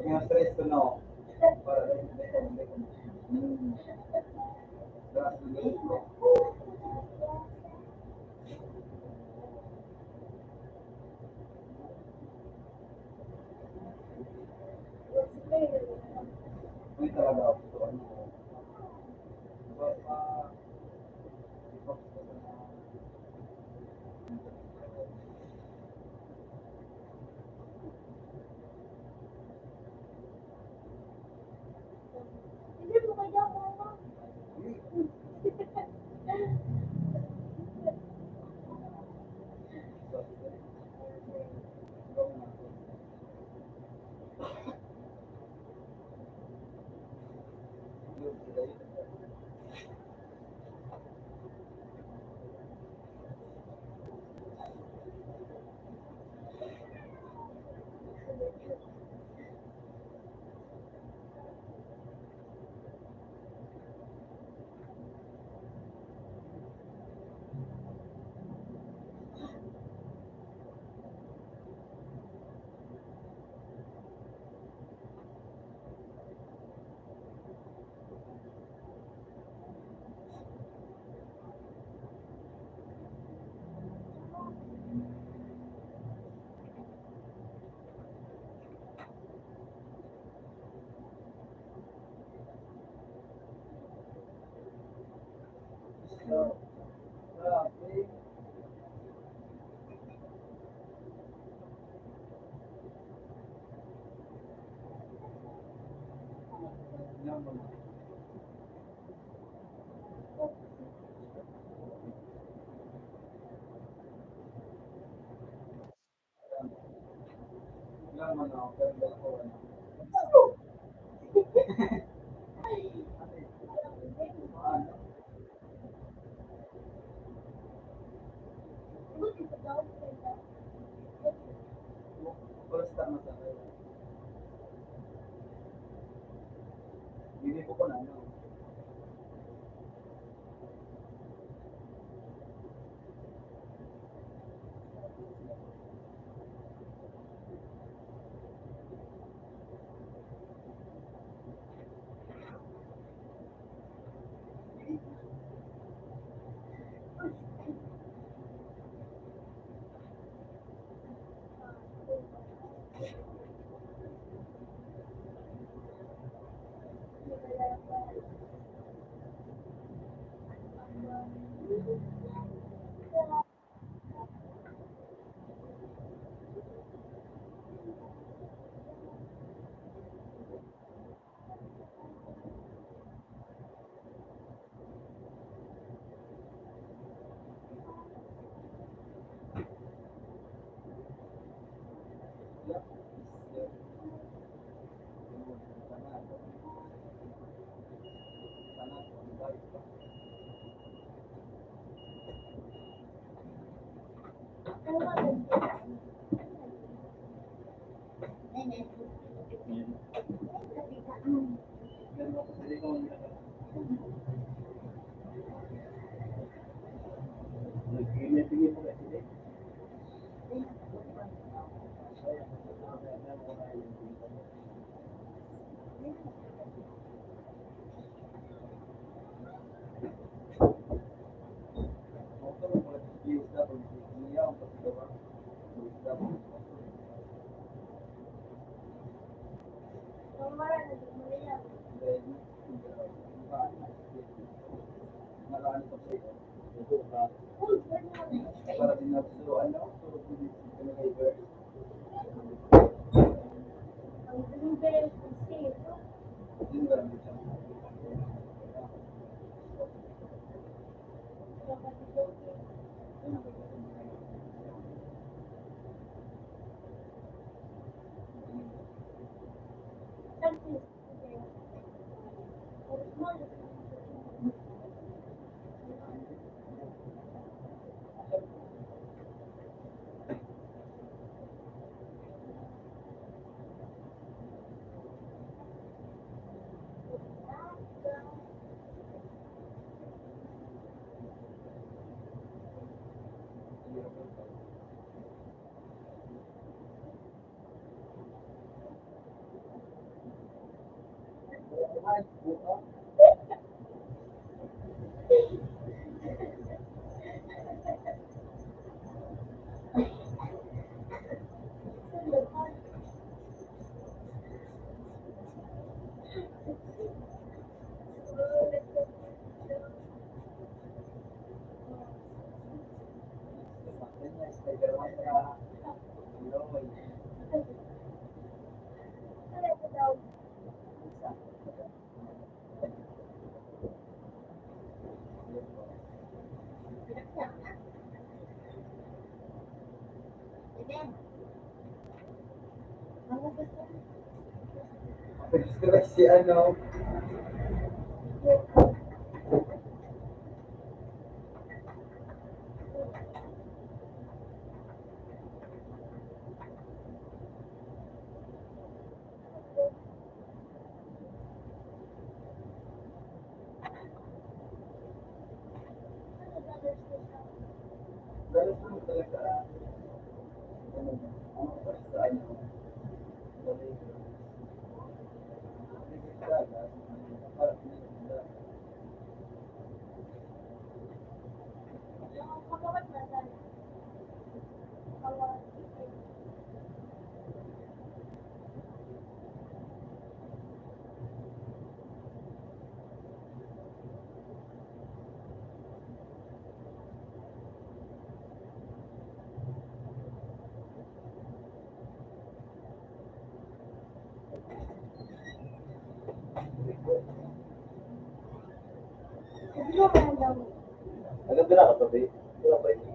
Yung stress ko, no? Para Uy, talaga ako. Hindi ko pa na, ano. Si ano? Naganda na katabi. Wala pa yun.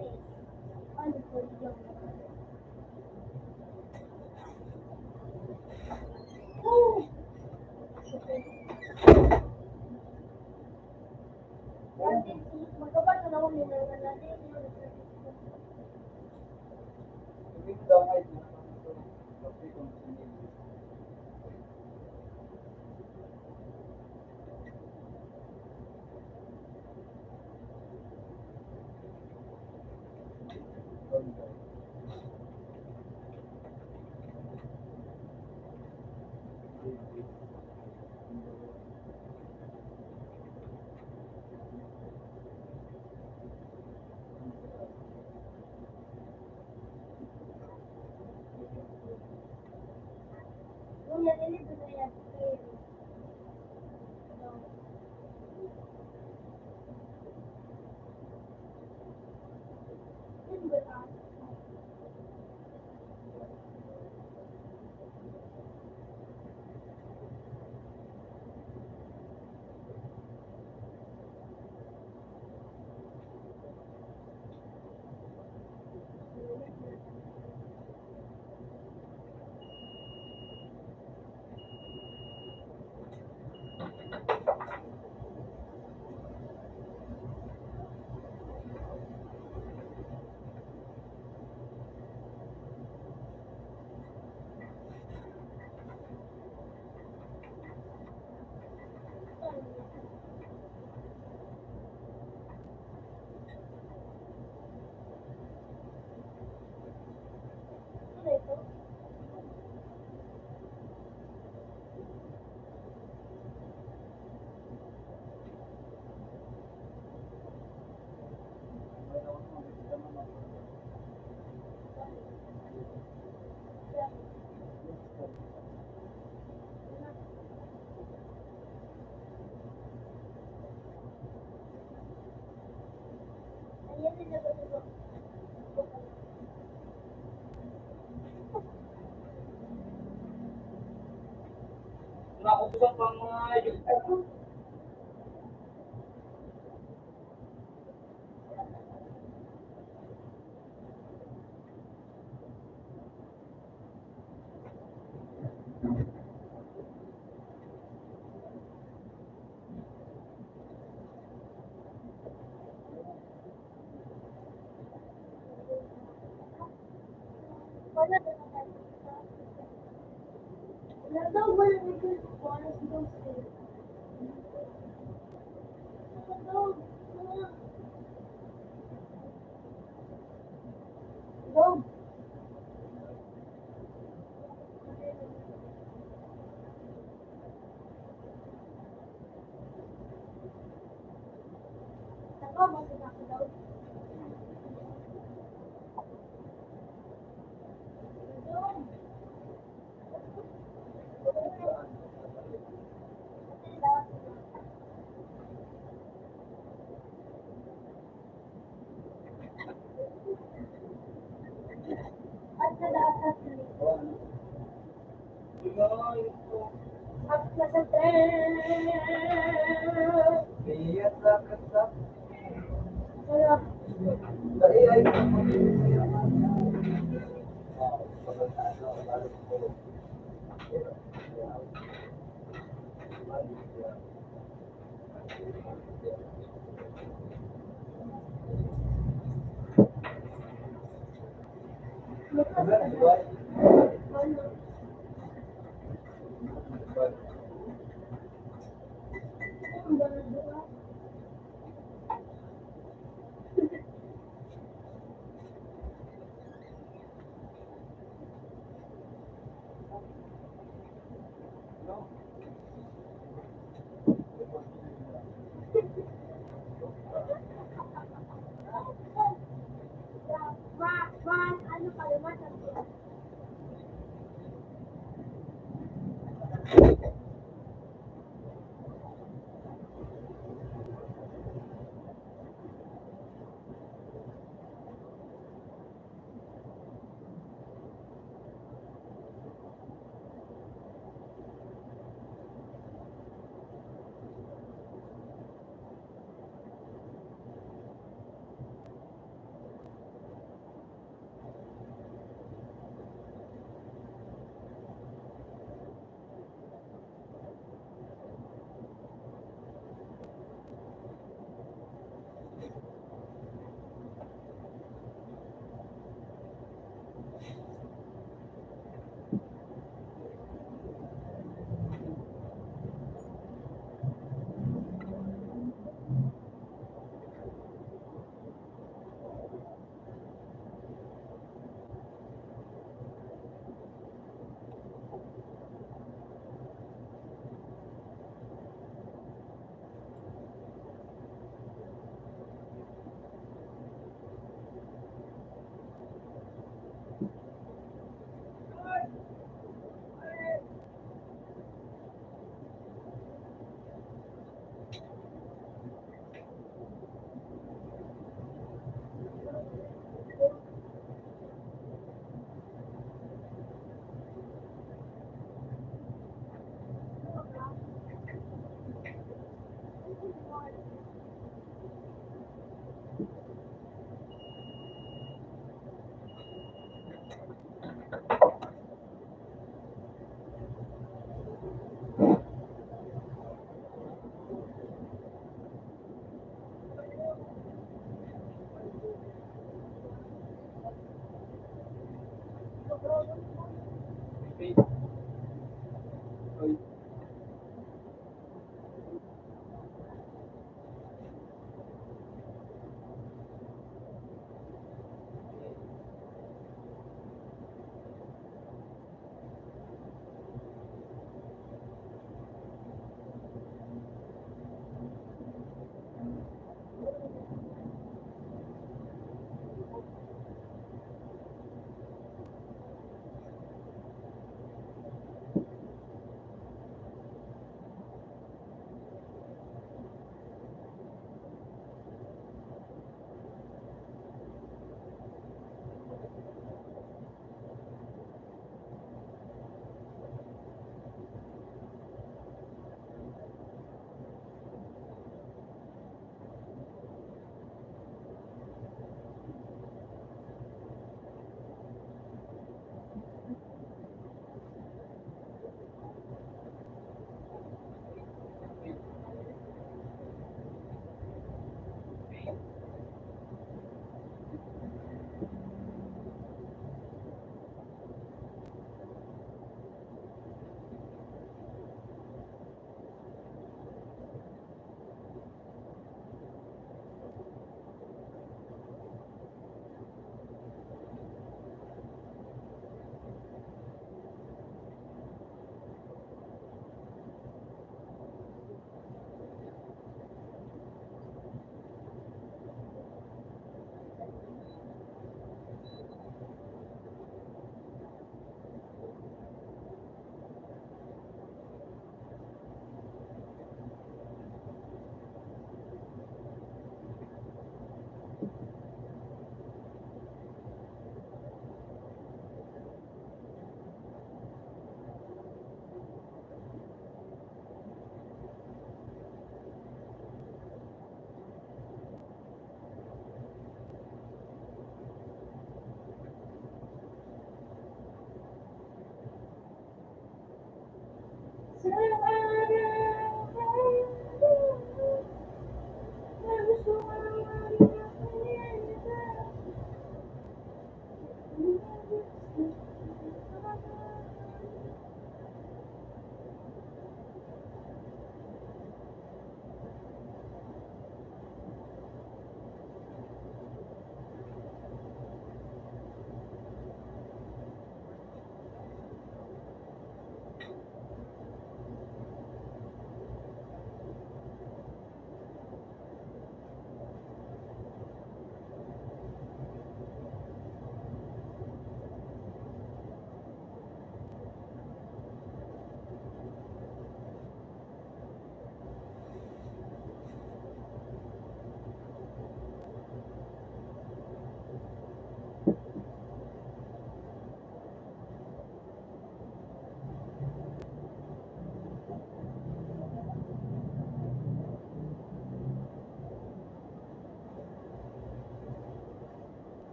Naubusan pa ang mga yun.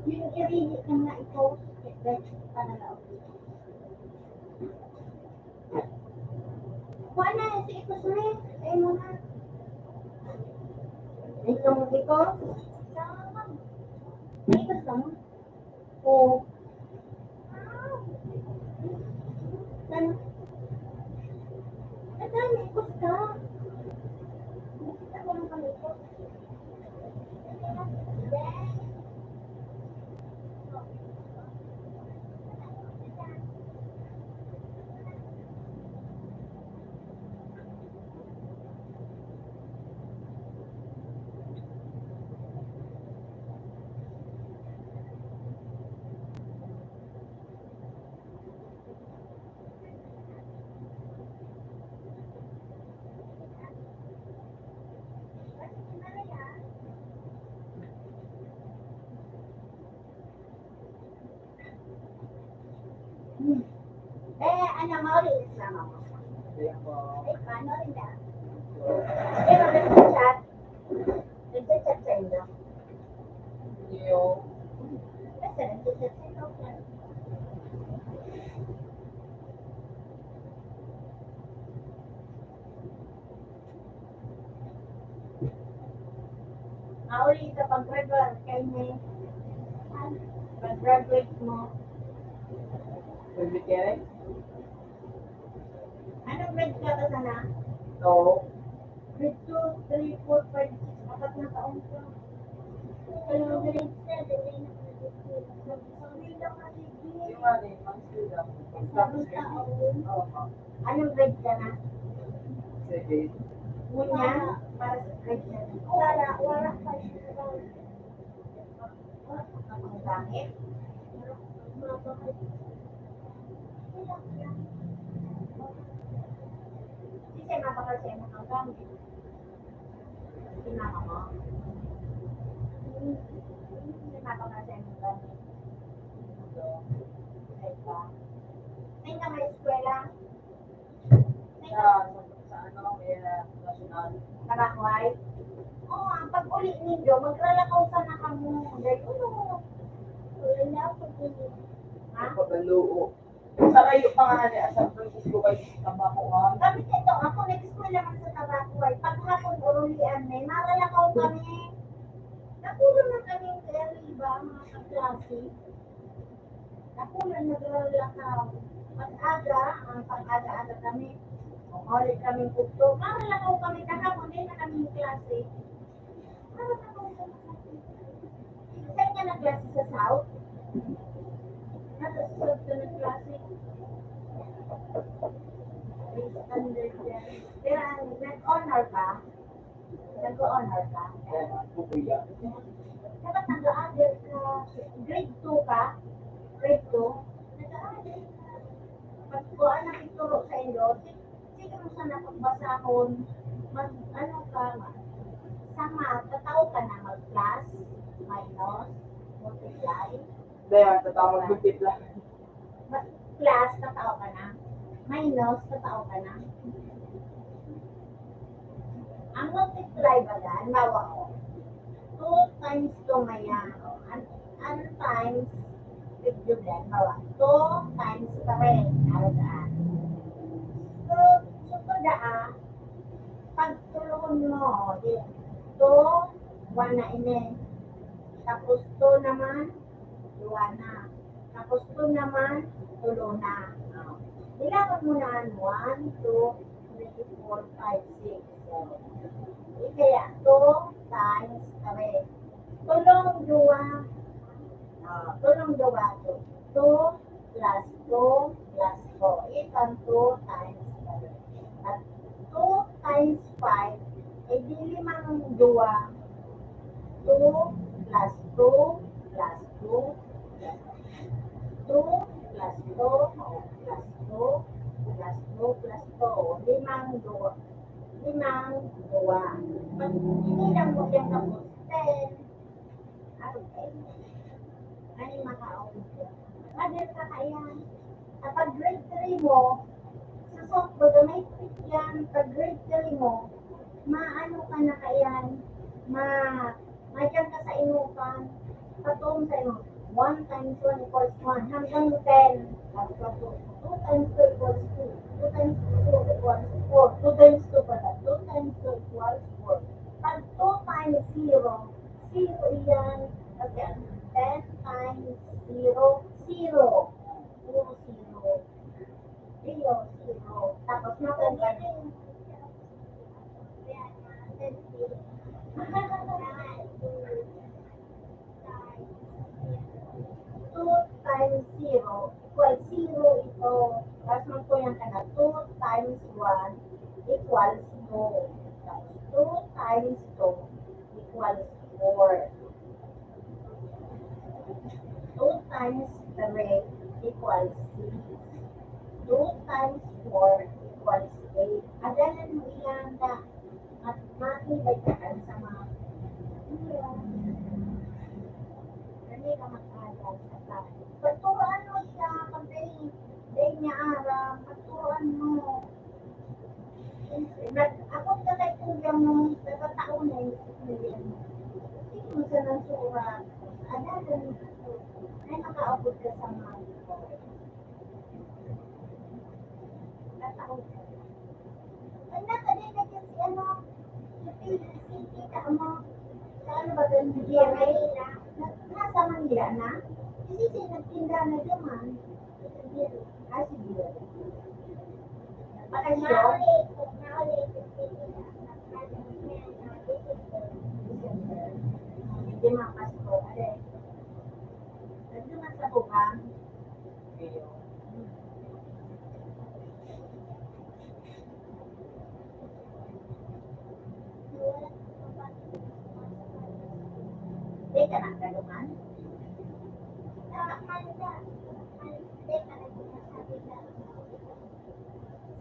Yung irili na nga ikaw, pananaw. Kuha na, si Ito Smith. Ay, mo na. Ay, itong ito. May ito sa mo. Oo. Nan-, Ito, may ito ka. Ako lang kami ito. Namauli sa mama mo. Ay, paano rin na? Pero nag-chat. Nag-chat sa inyo. Iyo. Kasi nag-chat sa inyo. Mauli ka pag-graduate kay ni pag-graduate mo. Pwede kaya? Anong grade ka pa sana? Oo. Grade two, three, four, five, six, apat na taon ka. Anong grade? Sa grade ako. Yung ano, yung mga student. Sabon taon. Oo. Anong grade ka na? Seven. Ngunyan, para sa grade seven. Wala, wala pa siya. Wala pa kang gamit. Kasi mabakal siya na kang gamit. Si mama mo? Si mama ka siya ng gamit. Ito. Ay, pa. Ay, ka may eskwela? Sa, sa, sa ano, eh, nasyonal. Tabakway? Oo, ang pag-uli ninyo, magralakaw sana kamo. Dahil, ano, wala na ako din. Ha? Pagkaluo. Sa kayo pa nga ni San Francisco kay Tabaco, ha? Kami dito, ako nag-eskwela man sa Tabaco, ay paghapon, urulian, may maralakaw kami. Napulo na kami, kaya iba, mga kaklase. Napulo na nagralakaw. Pag-aga, ang pag-aga-aga kami. Kung ulit kami kugto, maralakaw kami kahapon, di na kami klase. Saan ka nagklase sa South? Nasa South ka nagklase? Standard yan. Pero ang nag-honor ka? Nag-honor ka? Dapat nag-a-other ka. Grade two ka? Grade two? Nag-a-other ka. Pag kuha na picture sa inyo, Sige mo sana pagbasahon, mag, ano ka, ma-, sa math, tatao ka na mag-plus, minus, multiply. Kaya, tatao mag-multiply. Mag-, plus, tatao ka na. Minus, tatao ka na. Ang multiply ba yan? Bawa ko. Two times two maya. An-, an times, with you then, bawa, two times three. Aragaan. So, so, to daa, pag tulohon mo, di, two, one na ini. Tapos two naman, dua na. Tapos two naman, tulo na. Dilakot mo na an one, two, three, four, five, six. Kaya, two times three. Tulong duwa. Ah, tulong duwa, two. Two plus two plus four. Iton two times three. At two times five, eh, di limang duwa. Two plus two plus two plus two plus two plus two plus two plus two. Limang duwa. Limang duwa. Pag hinilang mo yan, tapos ten. Ay, ten. Ay, makaon. Mother ka kaiyan. Kapag grade three mo, sa softball, may trick yan. Pag grade three mo, maano ka na kaiyan, ma-, mayan ka sa inutan. Patong sa imo, one times one equals one. Hanggang ten. Tapos two, two times two equals two. Two times two equals four. Two times two pala. Two times two equals four. Pag two times zero, zero yan. Kasi ang ten times zero, zero. Puro zero. Zero, zero. Tapos, makuha. Two times zero equals zero ito. Tapos magkulang ka na, two times one equals two. Tapos two times two equals four. Two times three equals six. Two times four equals eight. Agalan mo iyan na. At matibay ka kan sa mga, hindi ka mag-aral sa tayo. Pagturuan mo siya, pag dahil, dahil niya aram, Ang natatao na yung sitwasyon. Sino sa nang surat? Ada ka nito. Ay, nakaabot ka sa mga nataon. Ay, nakadali na dyan si ano, si Pili, si Tita mo. Sa ano ba doon? Jerry? Na, nasa Manila na? Kasi siya nagtinda na dyan, man. Ah, sige. Bakasyon? Hindi man Pasko. Ano eh? Nagduman sa buwan. Teka lang, kaluman.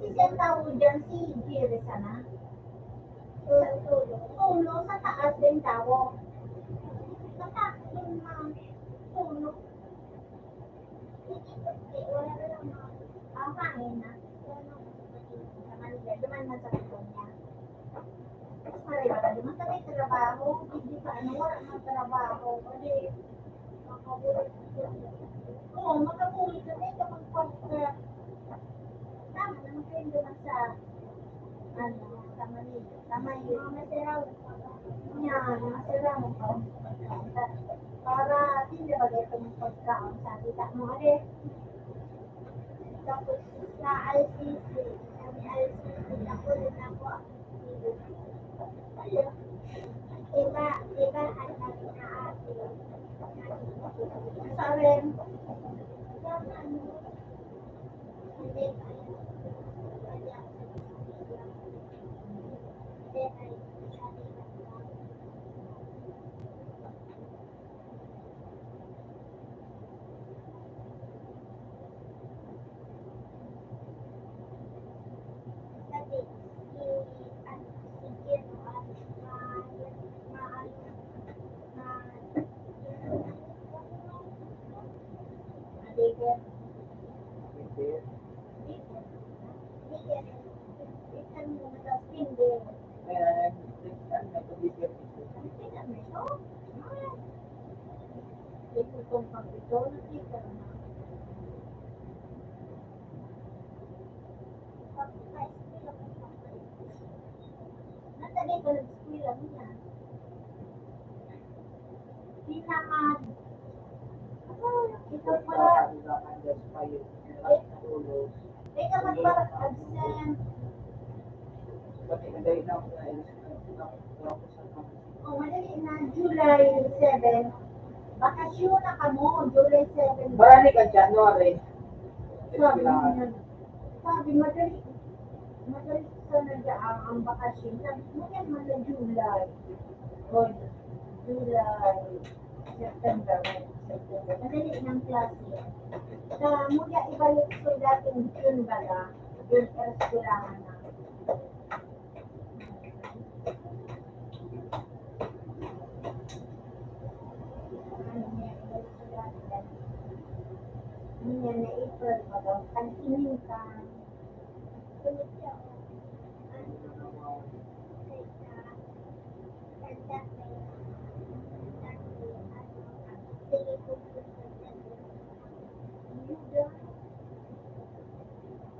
Si Sentao dyan, si Jerry sana. Ulo sa taas din tao. Sa taas din, ma'am. Ulo. Hindi, wala na lang, ma'am. Ang hangin na. Sa Manila, duman man sa California. Mas marami pa duman sa may trabaho. Hindi pa, ano, wala nang trabaho. Kasi, makabulit. Oo, makabulit na tayo kapag pagka. Tama naman kayo duman sa, ano, sa Manila. Sa may, mga masiraw. Yan, masiraw. Para, hindi ba kayo itong pagkaon sa kita mo, ade? Tapos sa I C C, sa may I C C, ako rin ako ang iba, iba ang nagsasabi. Sa rin, Nasa dito nag-eskwela niya. Pinamad. Ito pala. Ay, teka, magparang absent. Oh, madali na. July seven. Bakasyon na kamo, July seven. Marami ka January. Sabi niya, sabi, madali, madali sana dyan ang bakasyon. Sabi ko, yan man na July. Oh, July, September, September. Madali ng klase. Sa mula ibalik sa dating June ba na, June, eskwelahan na. Ano niya, na April pa daw, tag-ining ka.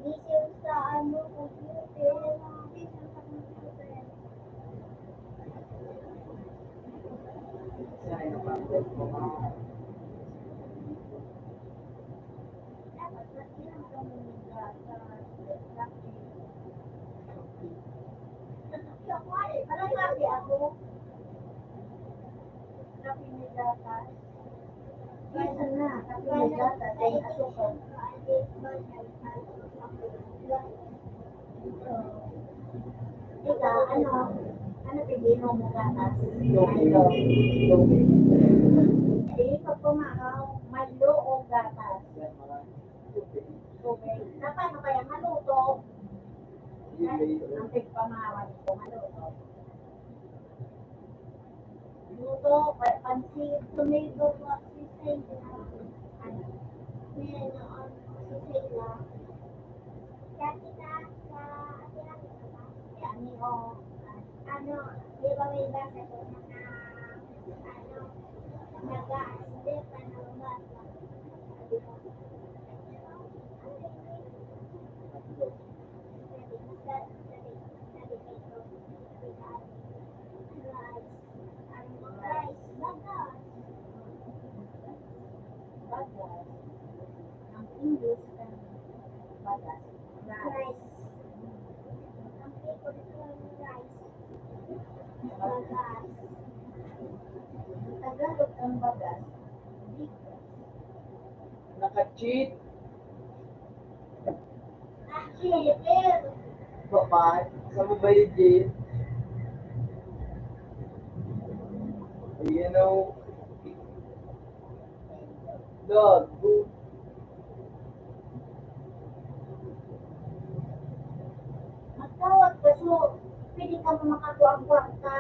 Busy sa ano, computer. Busy sa computer. Dapat mas ilang kami nagkaka-, Parang sabi ako, kape may gatas. Minsan na, kape may gatas, ay asukal. Ika, ano, ano piliin mo, gatas? Tubig. Tubig. Sige, pag pumakaw, Milo o gatas? Tubig. Dapat ano kaya, maluto? Ang pagpamawan ko, maluto. Luto, pa-, pansit, tomato, pa-, sisig, ano, ngayon, sisig lang. Dati na sa, ano, ano, May basa ko na, ano, nag-aas, di pa nabasa. Bagas. Ang English ng bagas. Rice. Ang favorite ko ng rice. Bagas. Ang Tagalog ng bagas. Bigas. Naka-cheat. Cheater. Bapat. Sa mobile game. Ayan o. Gago. Magtawag ka, so, pwede ka mo makakuha ang kwarta.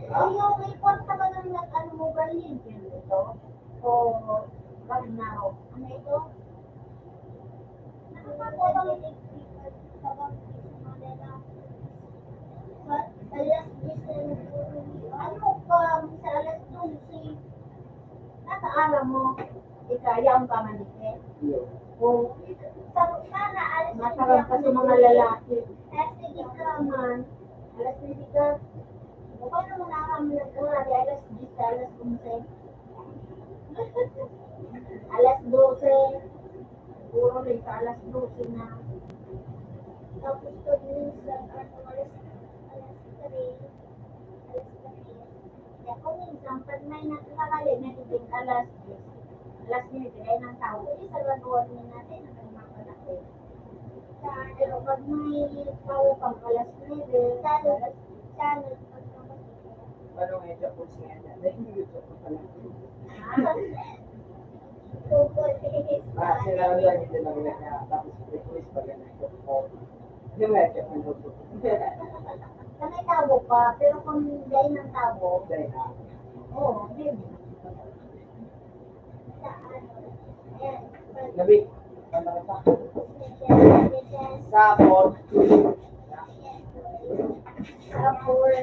Ay, yung may kwarta ba ng nag-ano, mobile legend ito? O Ragnarok? Ano ito? Nakakakuha ba ng electrical sa bangkit sa mga lalaki? Sa alas diyes na nagtutulog. Ano pa? Sa alas dose. Nakaaram mo? Ikaw, yaon ka man dito. Iyo. O, sa, sana alas Masarap pa sa mga lalaki. Alas diyes ka man. Alas diyes ka. O, paano mo nakakamlag ka nga? Di alas diyes, alas onse. Alas dose. Siguro na sa alas dose na. Tapos pag minsan, ano, alas, alas tres, alas tres. Kaya kung minsan, pag may nakakali, nagiging alas diyes, alas nuebe, ay ng tao, eh, sa lagoan na natin, ang mga panahon. Sa, pero pag may tao pang alas nuebe, sa alas, sa alas, Paano nga yung Japan siya? Dahil hindi yung Japan pala. Ah, sila lang lang yung dalawa niya. Tapos, request pala na yung Japan. Yung nga, Japan daw po. Sa may tabo pa, pero kung dahil ng tabo, Dahil na. Oo, hindi. Sa ano, eh, Labi. Ano ka pa? Sapot. Sapot.